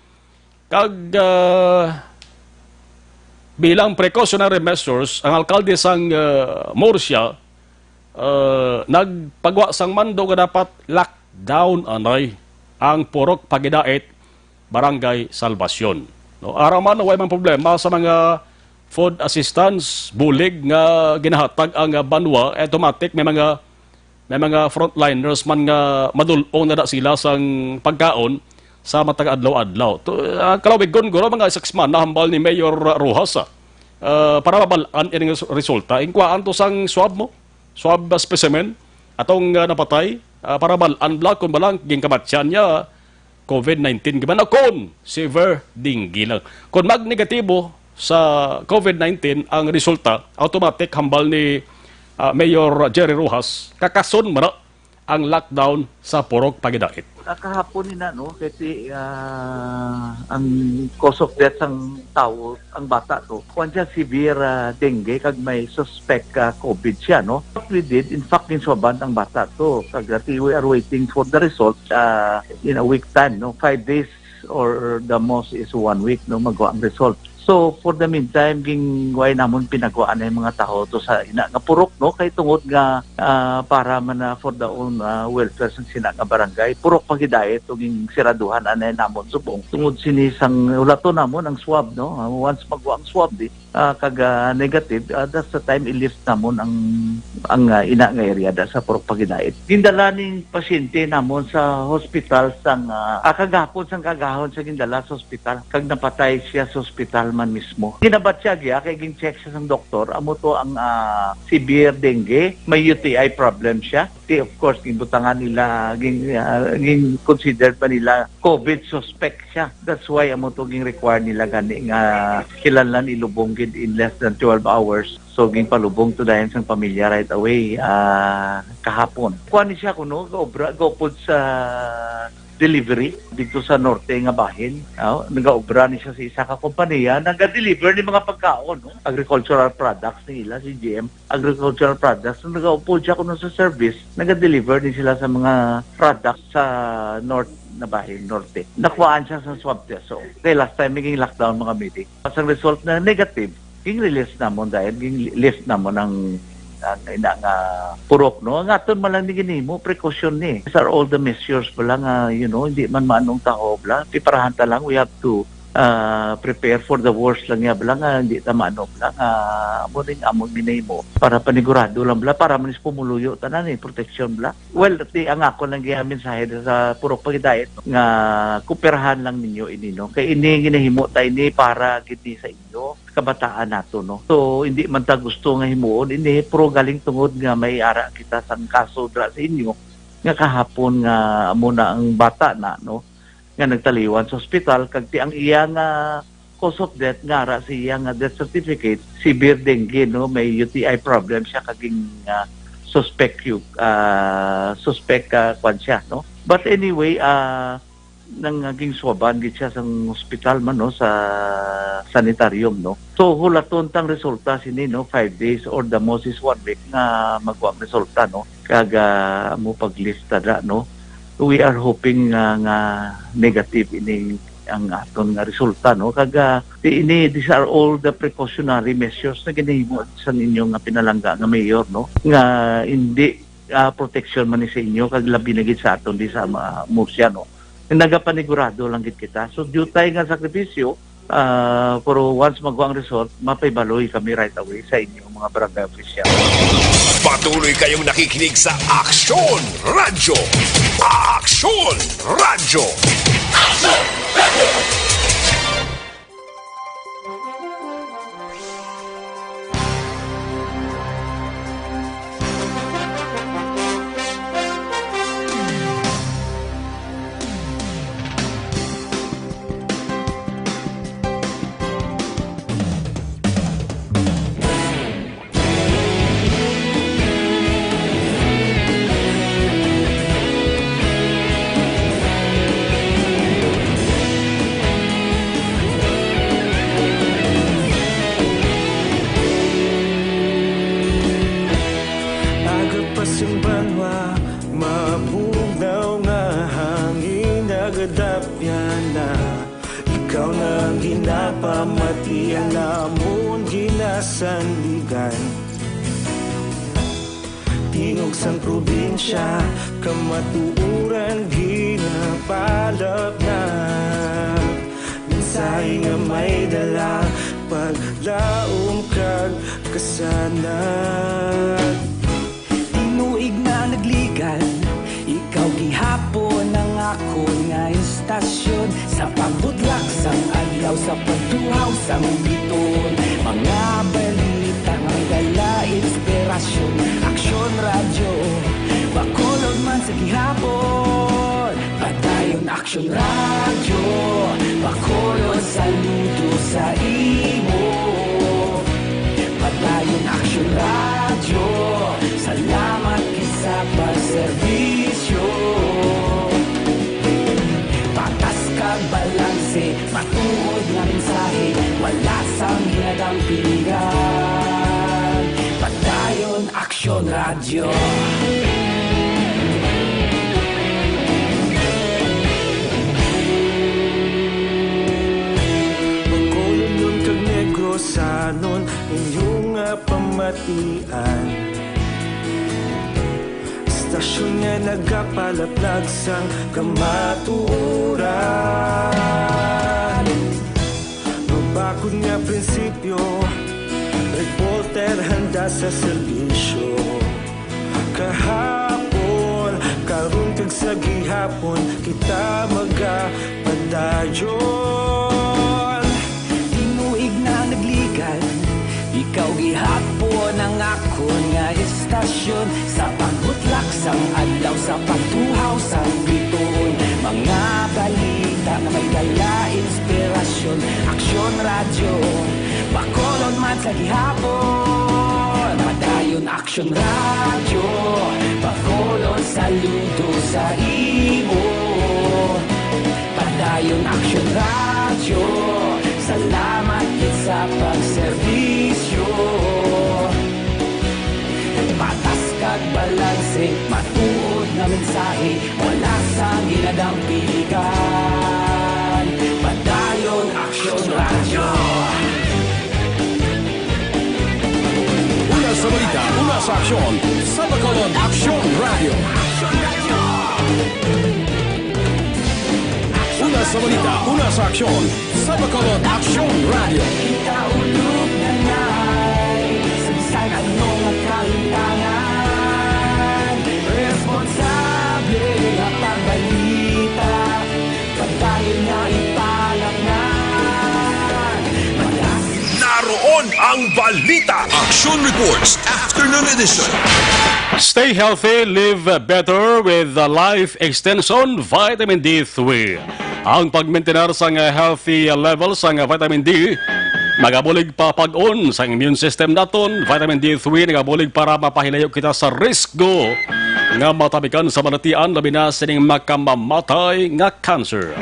Kag, ah, bilang precautionary measures, ang alkalde sang, ah, Murcia, ah, nagpagwa sang mando nga dapat lockdown anay ang Purok Pagidait, Barangay Salvacion. No, ara man, way man problema sa mga food assistance, bulig nga ginahatag ang, ah, banwa, automatic may mga, may mga frontliners man nga madul-ong na da sila sang pagkaon sa matag adlaw-adlaw. To, ah, kalawigon guro mga six man na hambal ni Mayor Rojas, ah, ah, para mabal-an ining res-, resulta. Inkuhaan to sang swab mo, swab specimen, atong, ah, napatay, ah, para bal-an bala kung balang ginkamatyan niya COVID nineteen, gimana kon severe dengue lang. Kung mag-negatibo sa COVID nineteen ang resulta, automatic hambal ni, ah, Mayor Jerry Rojas, kakason man na ang lockdown sa Purok Pagidait. Ah, kahapon ina, no, kasi, ah, ang cause of death sang tawo, ang bata to, kuwan siya, severe, ah, dengue, kag may suspect, ah, COVID siya, no. What we did, in fact, ginswaban ang bata to, kag ati, we are waiting for the result, ah, in a week time, no, five days or the most is one week, no, magwa ang result. So, for the meantime, gingway namon pinagwaan ang mga tawo to sa ina nga purok, no, kay tungod nga, ah, para man na for the own, ah, welfare sang sina nga barangay, Purok Pagidait to ginsiraduhan anay namon subong tungod sini sang ulaton namon ang swab, no. Ah, once magwa ang swab, di, ah, kag, ah, negative, ah, that's the time i-lift namon ang, ang, ah, ina nga area da sa Purok Pagidait. Gindala ning pasyente namon sa hospital sang, ah, ah, kagahapon sang kagahon siya gindala sa hospital, kag napatay siya sa hospital man mismo. Ginabatyag iya kay gin-check siya sang doktor, amo to ang, ah, severe dengue, may U T I problem siya. Di, of course, ginbutangan nila, gin-, ah, gin-consider pa nila COVID suspect siya. That's why amo to gin-require nila gani nga kinahanglan ilubong gid in less than twelve hours. So, ginpalubong to dayon sang pamilya right away, ah, kahapon. Kuan ni siya kuno, gaobra, gaupod sa delivery dito sa norte nga bahin. Ah, nagaobra ni siya sa isa ka kompanya, naga-deliver ni mga pagkaon, no? Agricultural products ni ila, si G M. Agricultural products. Nagaupod siya kuno sa service, naga-deliver ni sila sa mga products sa north na bahin, norte. Nakuhaan siya sa swab test. So, kay last time, naging lockdown mga meeting. As a result na negative, ging-release namon dahil ging-lift namon ang, ang ina nga purok, no? Ang aton man lang ni ginhimo, precaution ni. These are all the measures bala nga, you know, hindi man maanong taho bala. Preparahan ta lang, we have to, ah, prepare for the worst lang niya bala nga hindi ta maano bala nga amo ning among ginahimo para panigurado lang bala, para man is pumuluyo tanan, eh, protection bala. Well, ti ang ako lang gihang mensahe sa Purok Pagidait, no, nga kooperahan lang ninyo ini, no? Kay ini ginahimo ta ini para gid ni sa inyo, kabataan nato, no? So, hindi man ta gusto nga himuon ini, pero galing tungod nga may ara kita sang kaso dira sa inyo, nga kahapon nga amo na ang bata na, no, nga nagtaliwan sa ospital, kag ti ang iya nga cause of death, nga ara sa iya nga death certificate, severe dengue, no, may U T I problem siya, kaging, ah, suspect yu-, ah, suspect, ah, kwan siya, no? But anyway, ah, nang, ah, ginswaban gid siya sang ospital man, no, sa sanitarium, no. So, hulaton tang resulta sini, no, five days or the most is one week nga magwa ang resulta, no. Kag, ah, mo paglista da, no. We are hoping nga, nga negative ini ang aton nga resulta, no. Kag, ah, di ini, these are all the precautionary measures na ginahimo sa ninyo nga pinalangga nga mayor, no, nga hindi, ah, protection man ni sa inyo, kag labi na gid sa aton di sa mga Murcia, no. Nagapanigurado lang gid kita. So, diutay nga sakripisyo, ah, pero once magwa ang result, mapahibaloy kami right away sa inyo, mga barangay official. Patuloy kayong nakikinig sa Aksyon Radyo. Aksyon Radyo. Agapas ang banwa, mabugnaw nga hangin, nagadapyan na. Ikaw na ang ginapamatian, namon ginasandigan. Tingog sang probinsya, kamatuoran ginapalapnag. Mensahe nga may dala, paglaom kag kasanag. Tinuig na nagligan, ikaw gihapon ang akon nga istasyon. Sa pagbutlak sang adlaw, sa pagtuhaw sang bituon, mga balita nga may dala inspirasyon. Aksyon Radyo, Bacolod man sa gihapon. Padayon Aksyon Radyo, Bacolod, saludo sa imo. Padayon Aksyon Radyo, salamat gid sa pagserbisyo. Patas kag balanse, matuod nga mensahe, wala sang ginadampigan. Padayon Aksyon Radyo. Bacolodnon kag Negrosanon, inyo nga pamatian. Istasyon nga nagapalaplag sang kamatuoran. Mabakod nga prinsipyo, reporter handa sa serbisyo. Kahapon, karon kag sa gihapon, kita magapadayon. Tinuig na nagligan, ikaw gihapon ang akon nga istasyon. Sa pagbutlak sang adlaw, sa pagtuhaw sang bituon, mga balita nga may dala inspirasyon. Aksyon Radyo, Bacolod man sa gihapon. Padayon Aksyon Radyo, Bacolod, saludo sa imo. Padayon Aksyon Radyo, salamat gid sa pagserbisyo. Patas kag balanse, matuod nga mensahe, wala sang ginadampigan. Padayon Aksyon Radyo. Una sa balita, una sa aksyon, sa Bacolod Aksyon Radyo. Una sa balita, una sa aksyon, sa Bacolod Aksyon Radyo. Kita ulog na nay, sa bisan ano nga kalimtangan, responsable nga pagbalita, padayon nga ipalapnan. Matas Naroon ang balita. Action Reports, Afternoon Edition. Stay healthy, live better with the Life Extension Vitamin D three. Ang pagmintinar sang healthy level sang vitamin D nagabulig pa pag-on sang immune system naton. Vitamin D three nagabulig para mapahilayo kita sa risgo nga matapikan sa balatian, labi na sining makamamatay nga cancer.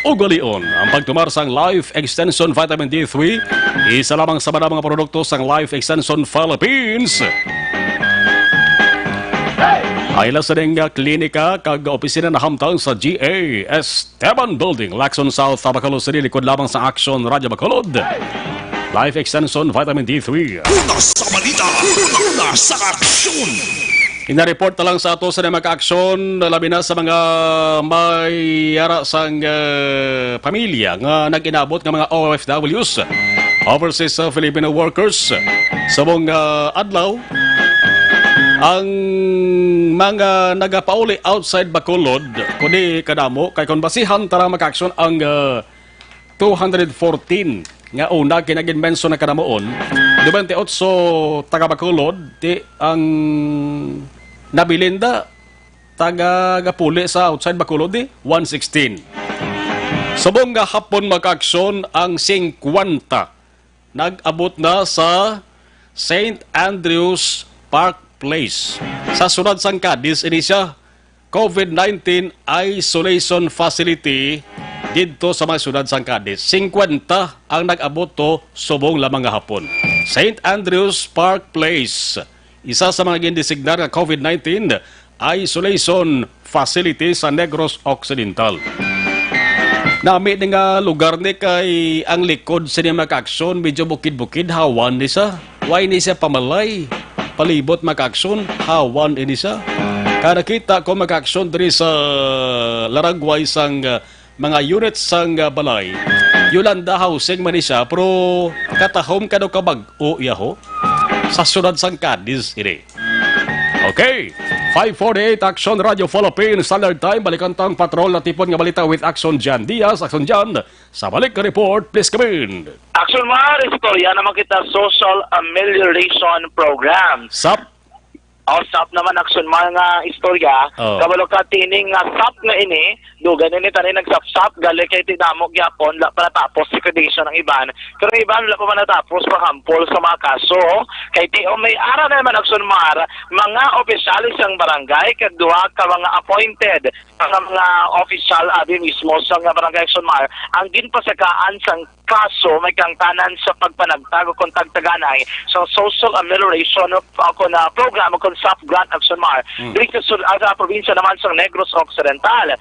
Ugalion, ang pagtumar sang Life Extension Vitamin D three, isa lamang sa mga, mga produkto sang Life Extension Philippines. Ay la sining, ah, klinika kag opisina nahamtang sa G A Esteban Building, Lacson South, Bacolod City, likod lamang sa Action Radio Bacolod. Life Extension Vitamin D three. Una sa balita, una sa aksyon. Ina-report na lang sa ato sa mga aksyon, labi na sa mga may ara sang, eh, pamilya nga nag-inabot nga mga O F Ws, overseas, uh, Filipino workers. Subong, uh, adlaw, ang mga nagapauli outside Bacolod, kundi kadamo, kay kung basihan tara makaaksyon ang, uh, two hundred fourteen nga una kinaginmenso na kanamuon, twenty-eight taga Bacolod, ti ang nabilin da, taga gapuli sa outside Bacolod, di one sixteen. Subong nga hapon makaaksyon ang singkwenta nag-abot na sa Saint Andrew's Park Place sa siyudad sang Cadiz. Ini siya COVID nineteen isolation facility didto sa mga siyudad sang Cadiz. Singkwenta ang nag-abot to subong lamang nga hapon. Saint Andrew's Park Place, isa sa mga gindesignar nga COVID nineteen isolation facility sa Negros Occidental. Nami ni nga lugar ni kay ang likod sini, mga kaaksyon, medyo bukid-bukid, hawan ni sa. Way ni siya pamalay. Palibot, mga kaaksyon, hawan ini sa. Kaya nakita ko, mga kaaksyon, diri sa laragway sang, ah, mga unit sang, ah, balay. Yolanda Housing man ni siya, pero katahom ka daw kabag-o, yaho. Sa siyudad sang Cadiz ini. Okay. Five forty-eight, Action Radio Philippines, Standard Time. Balikan tang patrol na tipon nga balita with Action Jan Diaz. Action Jan, sa balik nga report, please come in. Action Mar, istorya naman kita social amelioration program. Sap. O, sap naman, Action Mar, nga istorya. Oh. Kabalo ka, tining nga sap nga ini, dugay na ni tani nagsapsap, gali kay ti damo gyapon, la pa natapos liquidation ang iban. Pero ang iban, wala pa man natapos, paghampol sa mga kaso. Kay ti, o, may ara na naman, Action Mar, mga opisyales sang barangay, kag duha ka mga appointed nga mga opisyal abi mismo sang Barangay Action Mar ang ginpasakaan sang kaso may kaangtanan sa pagpanagtag o kon tagtaganay sa social amelioration o kon, ah, program o kon SAP grant, Action Mar, Mm. diri sa sul-, ah, sa probinsya naman sa Negros Occidental.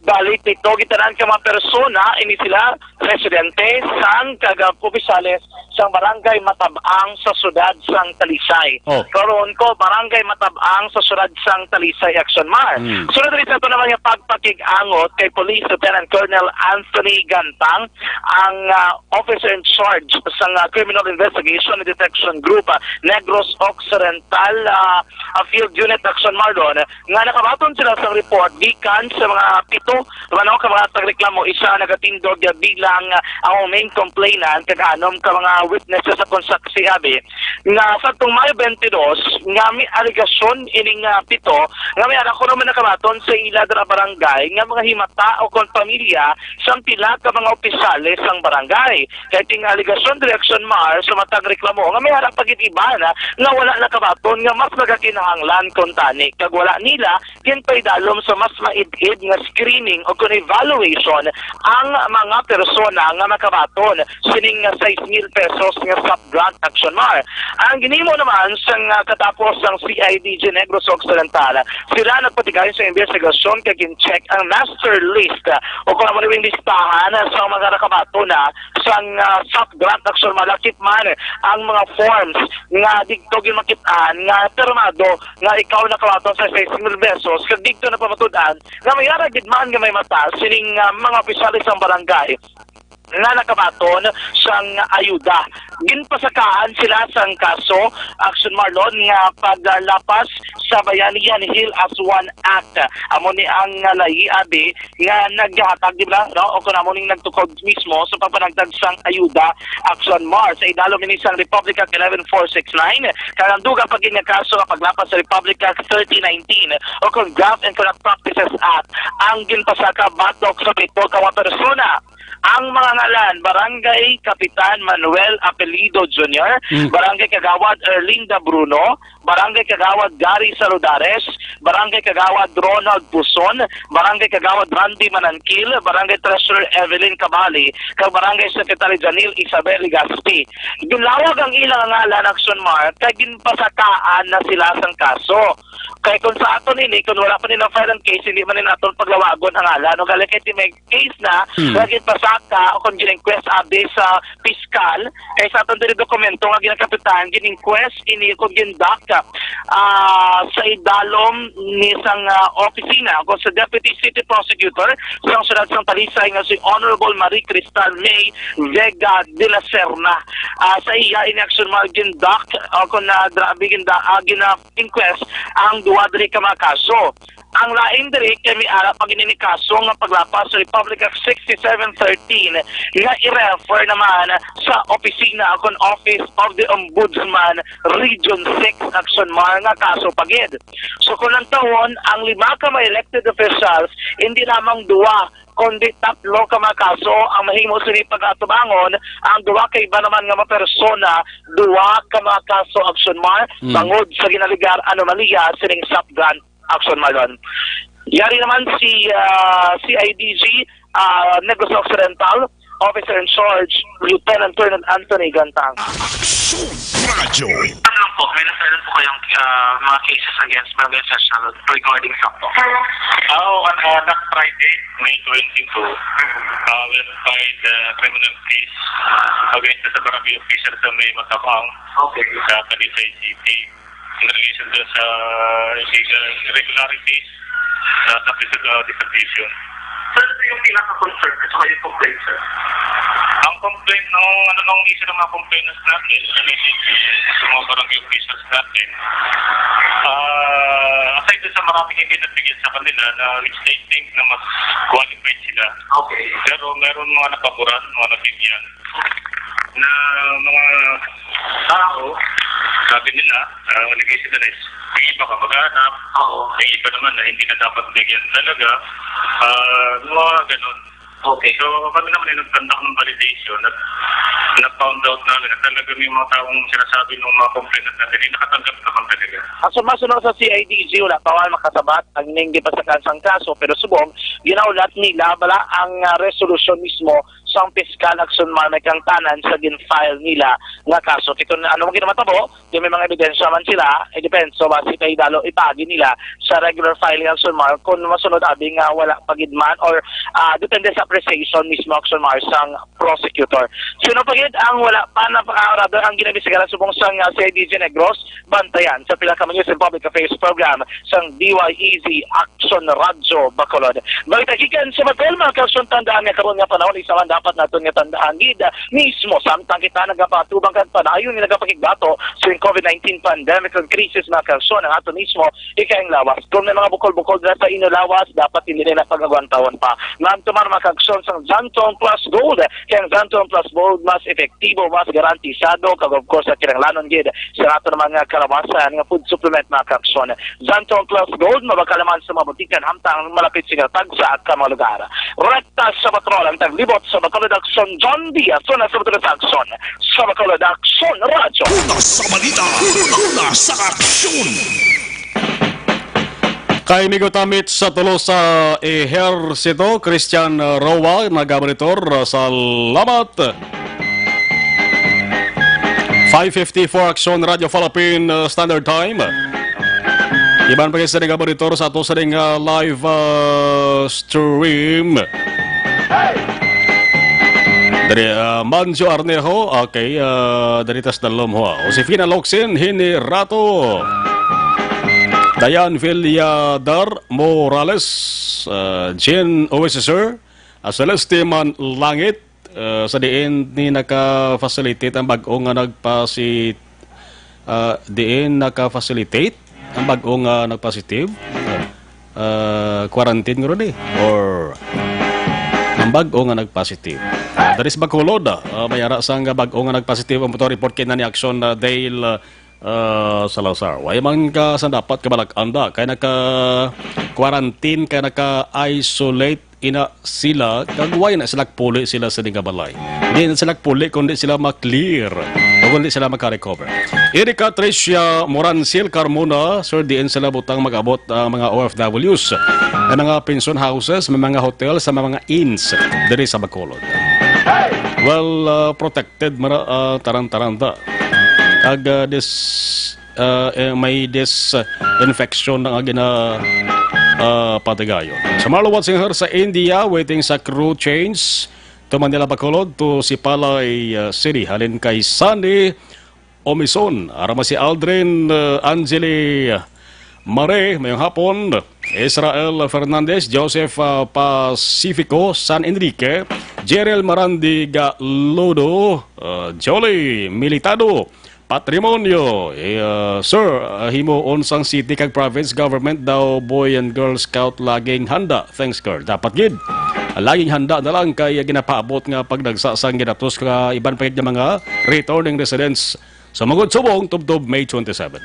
Bali, pito gitanan ka mga persona, ini sila residente sang kag opisyales sang barangay Matabang sa siyudad sang Talisay. Oh. Karon ko, barangay Matabang sa siyudad sang Talisay, Action Mar. Mm. Sunod diri sa ato naman nga pagpakig-angot kay Police Lieutenant Colonel Anthony Gantang, ang, ah, officer in charge sang, ah, Criminal Investigation and Detection Group, ah, Negros Occidental, ah, ah, Field Unit, Action Mar, nga nakabaton sila sang report gikan sa mga pito, ano, ka mga tagreklamo, isa nagatindog bilang, ah, ang main complainant, kag anom ka mga witnesses sa kon saksi abi, nga sa tong Mayo twenty-two, nga may alegasyon ining, ah, pito, nga may anak ko naman nakabaton sa ila dira barangay, nga mga himata o kon pamilya sang pila ka mga opisyales sang barangay. Kay ting alegasyon diri, Action Mar, sa matag reklamo nga may harap pa gid iban, ah, nga wala nakabaton nga mas nagakinahanglan kuntani, kag wala nila ginpaidalom sa mas maid-id nga screening o kon evaluation ang mga persona nga makabaton sining sais mil pesos nga SAP grant, Action Mar. Ang ginhimo naman sang, ah, katapos sang C I D G Negros Occidental, sila nagpatigayon sa investigasyon kag gin-check ang master list, ah, o kon amo ni listahan, ah, sa mga nakabaton na sang, ah, SAP grant, Action Mar, lakip man ang mga forms nga didto ginmakit-an nga pirmado nga ikaw nakabaton sa sais mil pesos, kag didto na pamatud-an nga may ara gid man nga may mata sining, ah, mga opisyales sang barangay nga nakabaton sang ayuda. Ginpasakaan sila sang kaso, Action Mar, nga paglapas sa Bayanihan Hill as One Act. Amo ni ang, ah, layi abi nga naghatag, di ba, no? O kon amo ning nagtukod mismo sa pagpanagtag sang ayuda, Action Mar, sa idalom ini sang Republic Act eleven four six nine, kag ang dugang pa gid nga kaso nga paglapas sa Republic Act thirty nineteen o kon Graft and Corrupt Practices Act ang ginpasaka batok sa pito ka mga persona. Ang mga ngalan, Barangay Kapitan Manuel Apelido Junior, Mm. Barangay Kagawad Erlinda Bruno, Barangay Kagawad Gary Saludares, Barangay Kagawad Ronald Puson, Barangay Kagawad Randy Manankil, Barangay Treasurer Evelyn Cabali, kag Barangay Secretary Janil Isabel Legazpi. Ginlawag ang ilang ngalan, Action Mar, kay ginpasakaan na sila sang kaso. Kay kung sa aton ini, kung wala pa nila file ang case, hindi man nila aton paglawagon ang ngalan. O gali kay ti may case na, Hmm. nga ginpasaka o kung gin-inquest abi sa piskal, kay sa aton diri dokumento nga ginakapitan, gin-inquest ini kung gindak, ah, sa idalom ni sang, ah, opisina o sa Deputy City Prosecutor sang siyudad sang Talisay nga si Honorable Marie Cristal May Vega de la Serna. Ah, sa iya ini, Action Mar, gindak o kung na grabe ginda, ah, gina-inquest ang duha diri ka mga kaso. Ang lain diri kay may ara pa gid ini kaso nga paglapas sa Republic Act sixty-seven thirteen nga i-refer naman sa opisina o kon Office of the Ombudsman Region six, Action Mar, nga kaso pa gid. So kung lantawon, ang lima ka mga elected officials, hindi lamang duha kundi tatlo ka mga kaso ang mahimo sini pag-atubangon. Ang duha ka iba naman nga mga persona, duha ka mga kaso, Action Mar, Mm. bangod sa ginalegar anomalya sining SAP grant, Action Mar. Yari naman si, ah, C I D G, ah, Negros Occidental, Officer in Charge, Lieutenant Colonel Anthony Gantang. Aksyon Radyo. Ano po, may nasa po kayong ah, mga cases against Barangay Official regarding sa po? Ah, on uh, last Friday, May twenty-two, uh, we have filed a criminal case against the barangay official sa may Matabang, okay, sa Talisay City, in relation to sa illegal irregularities sa subdivision, uh, distribution. So, ano po yung pinaka-concern at saka yung complaint, sir? Ang complaint, nung ano, nung isa ng mga complainants natin, sa mga barangay officials natin, ah, aside dun sa maraming hindi nabigyan sa kanila na which they think na mas qualified sila. Okay. Pero meron mga napaboran, mga nabigyan, na mga tao, sabi nila, ah, naging sila na is, yung iba kamag-anak, oo, yung iba naman na hindi na dapat bigyan talaga, ah, mga ganun. Okay. So, kami naman ay nagkanta ng validation at na-found out namin na talaga may mga taong sinasabi ng mga complainant natin ay nakatanggap naman talaga. Ang sumasuno sa C I D G, wala pa man makasabat ang ining gipasakan sang kaso, pero subong ginaulat nila bala ang ah, resolusyon mismo sang piskal, Aksyon Mar, may kangtanan sa gin-file nila nga kaso. Kay kung ano man ginamatabo, di may mga ebidensya man sila, eh, depenso, basi kay dalo ipagi nila sa regular filing, Aksyon Mar, kung masunod abi nga wala pa gid man or ah, depende sa appreciation mismo, Aksyon Mar, sang prosecutor. Sino pa gid ang wala pa napakaurado ang ginaimbestigaran subong sang ah, C I D G Negros? Bantayan sa pila ka News and Public Affairs Program sang D Y E Z Aksyon Radyo Bacolod. Balita gikan sa Bacol, mga kaaksyon, tandaan nga karon nga panahon, isa man dapat naton nga tandaan gid mismo samtang kita nagapatubang kag padayon nga nagapakigbato sa COVID nineteen pandemic ug crisis, mga kaaksyon, ang ato mismo ikaayong lawas. Kung may mga bukol-bukol dira sa inyo lawas, dapat hindi na pag-agwantahon pa. Nganto man, mga kaaksyon, sang Xantone Plus Gold, kay ang Xantone Plus Gold mas epektibo, mas garantisado, kag of course, kinahanglanon gid sa aton mga kalawasan nga food supplement, mga kaaksyon. Xantone Plus Gold, mabakal naman sa mga butikan, hamtang malapit sa inyo tagsa ka mga lugar. Rekta sa patrol ang taglibot sa Bacolod Aksyon, John Diaz, una sa Bacolod Aksyon, sa Bacolod Aksyon Radyo. Una sa balita, una sa aksyon. Kay Migo Tamit sa Tolosa Ehersito, Christian Roa, nagamonitor sa Lamat. Five fifty-four Aksyon Radyo Philippine uh, Standard Time. Iban pa sa nga monitor sa ato sa ding uh, live uh, stream. Dari uh, Manjo Arnejo, okay, uh, dari tas dalom ho. Josefina Locsin, Hini Rato. Dayan Villadar Morales, uh, Jen Oesisur, uh, Celeste Man Langit, uh, sa diin ni naka-facilitate ang bag-o nga nagpasi-, uh, diin naka-facilitate ang bag-o nga nagpositive, uh, quarantine guro ni, or ang bag-o nga nagpositive. Uh, dari sa Bacolod, uh, may ara sang bag-o nga nagpositive ang motor report kay na ni Aksyon uh, Dale uh, uh, Salazar. Way man ka sa dapat kabalak-an da kay naka-quarantine, kay naka-isolate ina sila, kag way na sila puli sila sa di nga balay. Di na sila puli kundi sila ma-clear o kundi sila maka-recover. Erika Tricia Morancil Carmona, sir, diin sila butang mag-abot ang mga O F Ws, ang mga pension houses, may mga hotel, sa mga inns diri sa Bacolod. Well, uh, protected mara uh, taran-taran ta. Kag uh, this uh, eh, may disinfection na nga gina uh, patigayon. Sa Marlo Watching Her sa India, waiting sa crew change to Manila Bacolod to Sipalay uh, City. Halin kay Sunny Omison, arama si Aldrin uh, Angeli Mare, mayong hapon. Israel Fernandez, Joseph uh, Pacifico, San Enrique, Jerel Marandiga Lodo, uh, Jolly Militado, Patrimonyo, eh, uh, sir, uh, himuon sang city kag province government daw boy and girl scout laging handa. Thanks, girl. Dapat gid. Laging handa na lang kay ginapaabot nga pagdagsa sang ginatos ka iban pa gid nga mga returning residents sa Mangud Subong tubtob May twenty-seven.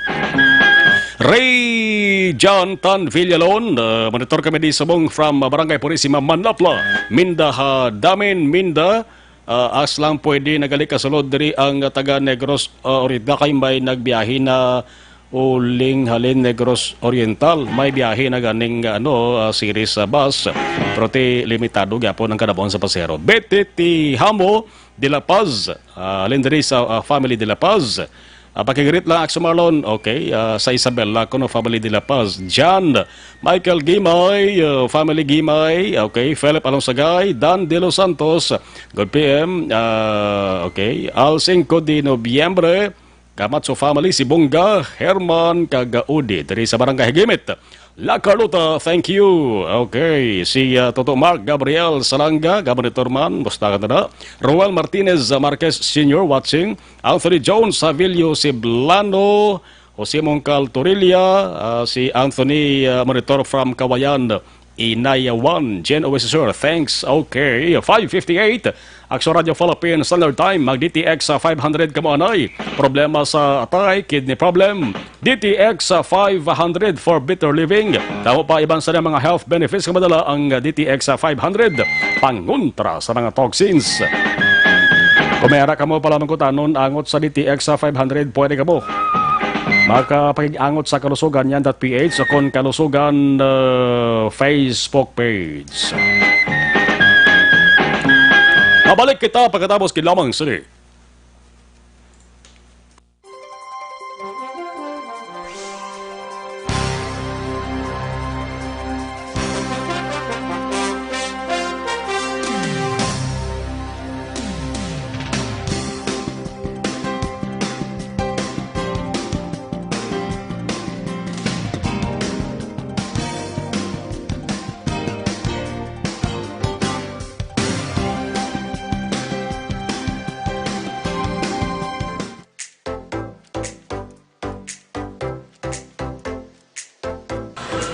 Ray John Tan Villalon, uh, monitor kami di subong from uh, Barangay Purisima, Manlapla, Minda ha Damin, Minda, uh, as lang pwede nagali kasulod diri ang taga Negros uh, Oriental kay may nagbiyahe na Uling halin Negros Oriental, may biyahe na ganing, ano, ah, series sa bus, pero ti limitado gyapon ang kanabuan sa pasahero. Betty ti Hamo de la Paz, ah, halin diri sa, ah, family de la Paz. Ah, pakigreet lang, Axel Marlon. Okay, ah, sa Isabela kuno, family de la Paz. John Michael Gimay, ah, family Gimay. Okay, Philip Alonsagay, Dan de los Santos. Good P M. Ah, okay, Al Cinco de Nobyembre. Camacho family, si Bongga, Herman, kag Udi, diri sa Barangay Higimit. La Carlota, thank you. Okay, si, ah, Toto Mark Gabriel Salanga, Gabon Torman, musta ka na? Roel Martinez, ah, Marquez Senior watching. Anthony Jones, Savilio Siblano, Jose Mongcal Torilla, ah, si Anthony, ah, Monitor from Kawayan. Inay Juan, Jen Oesisur, thanks. Okay, five fifty-eight. Action Radio Philippines Standard Time, mag D T X sa five hundred kamo anay. Problema sa atay, kidney problem. D T X sa five hundred for better living. Tamo pa iban sa mga health benefits nga madala ang D T X sa five hundred. Pangontra sa mga toxins. Kung may ara kamo pala mangkutanon angot sa D T X sa five hundred, pwede kamo makapag-angot sa Kalusugan Yan dot P H o kon Kalusugan, uh, Facebook page. Mabalik kita pagkatapos kini lamang sini.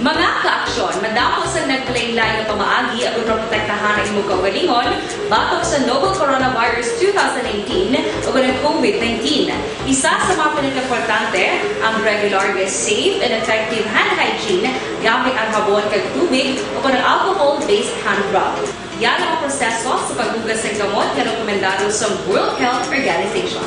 Mga ka-aksyon, madamo sang naglain-lain nga pamaagi agud maprotektahan ang imo kaugalingon batok sa novel coronavirus two thousand nineteen o ang COVID nineteen. Isa sa mga pinakaimportante, ang regular nga safe and effective hand hygiene gamit ang habon kag tubig o kon ang alcohol-based hand rub. Yara ang proseso sa paghugas sang kamot nga rekomendado sa World Health Organization.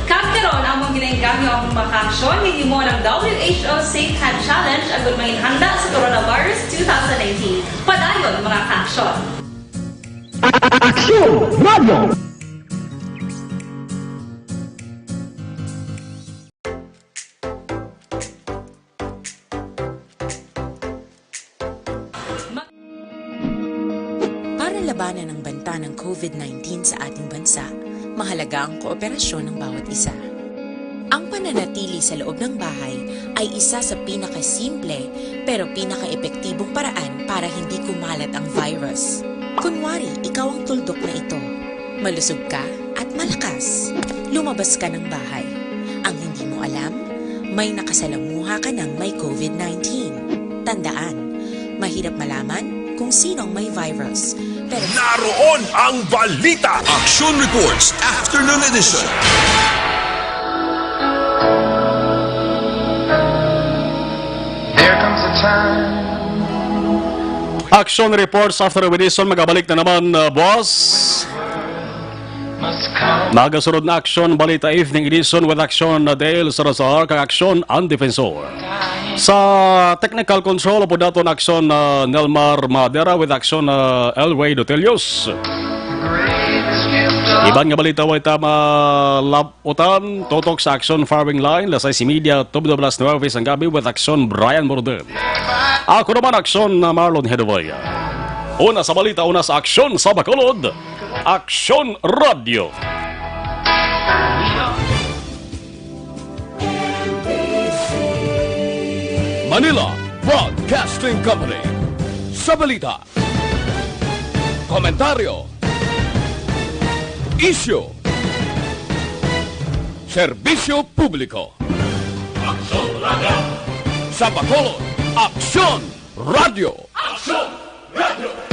Kag karon, among ginaengganyo ang mga kaaksyon nga gihimo ng W H O Safe Hand Challenge agud manginhanda sa coronavirus two thousand nineteen. Padayon, mga kaaksyon! Aksyon Radio! Para labanan ang banta ng COVID nineteen sa ating bansa, mahalaga ang kooperasyon ng bawat isa. Ang pananatili sa loob ng bahay ay isa sa pinakasimple pero pinakaepektibong paraan para hindi kumalat ang virus. Kunwari, ikaw ang tuldok na ito. Malusog ka at malakas. Lumabas ka ng bahay. Ang hindi mo alam, may nakasalamuha ka ng may COVID nineteen. Tandaan, mahirap malaman kung sino ang may virus. Pero naroon ang balita. Action Reports, Afternoon Edition. There comes a time Action reports after Edison, magabalik na naman, uh, boss. Nagasunod na Action Balita Evening Edition with Action, uh, Dale Salazar, kag Action ang Defensor. Sa technical control, po daton Action, uh, Nelmar Madera with Action, uh, Elway Dotelios. Iban nga balita, way ta malab-, Utan, tutok sa Action Firing Line, las sais y media, tubod alas nuwebe sang gabi with Action Brian Morden. Ako naman, Action na Marlon Hedovaya. Una sa balita, una sa Action sa Bacolod, Action Radio. Manila Broadcasting Company. Sa balita, komentaryo, isyu, serbisyo publiko. Aksyon Radio. Sa Bacolod, Aksyon Radio. Aksyon Radio.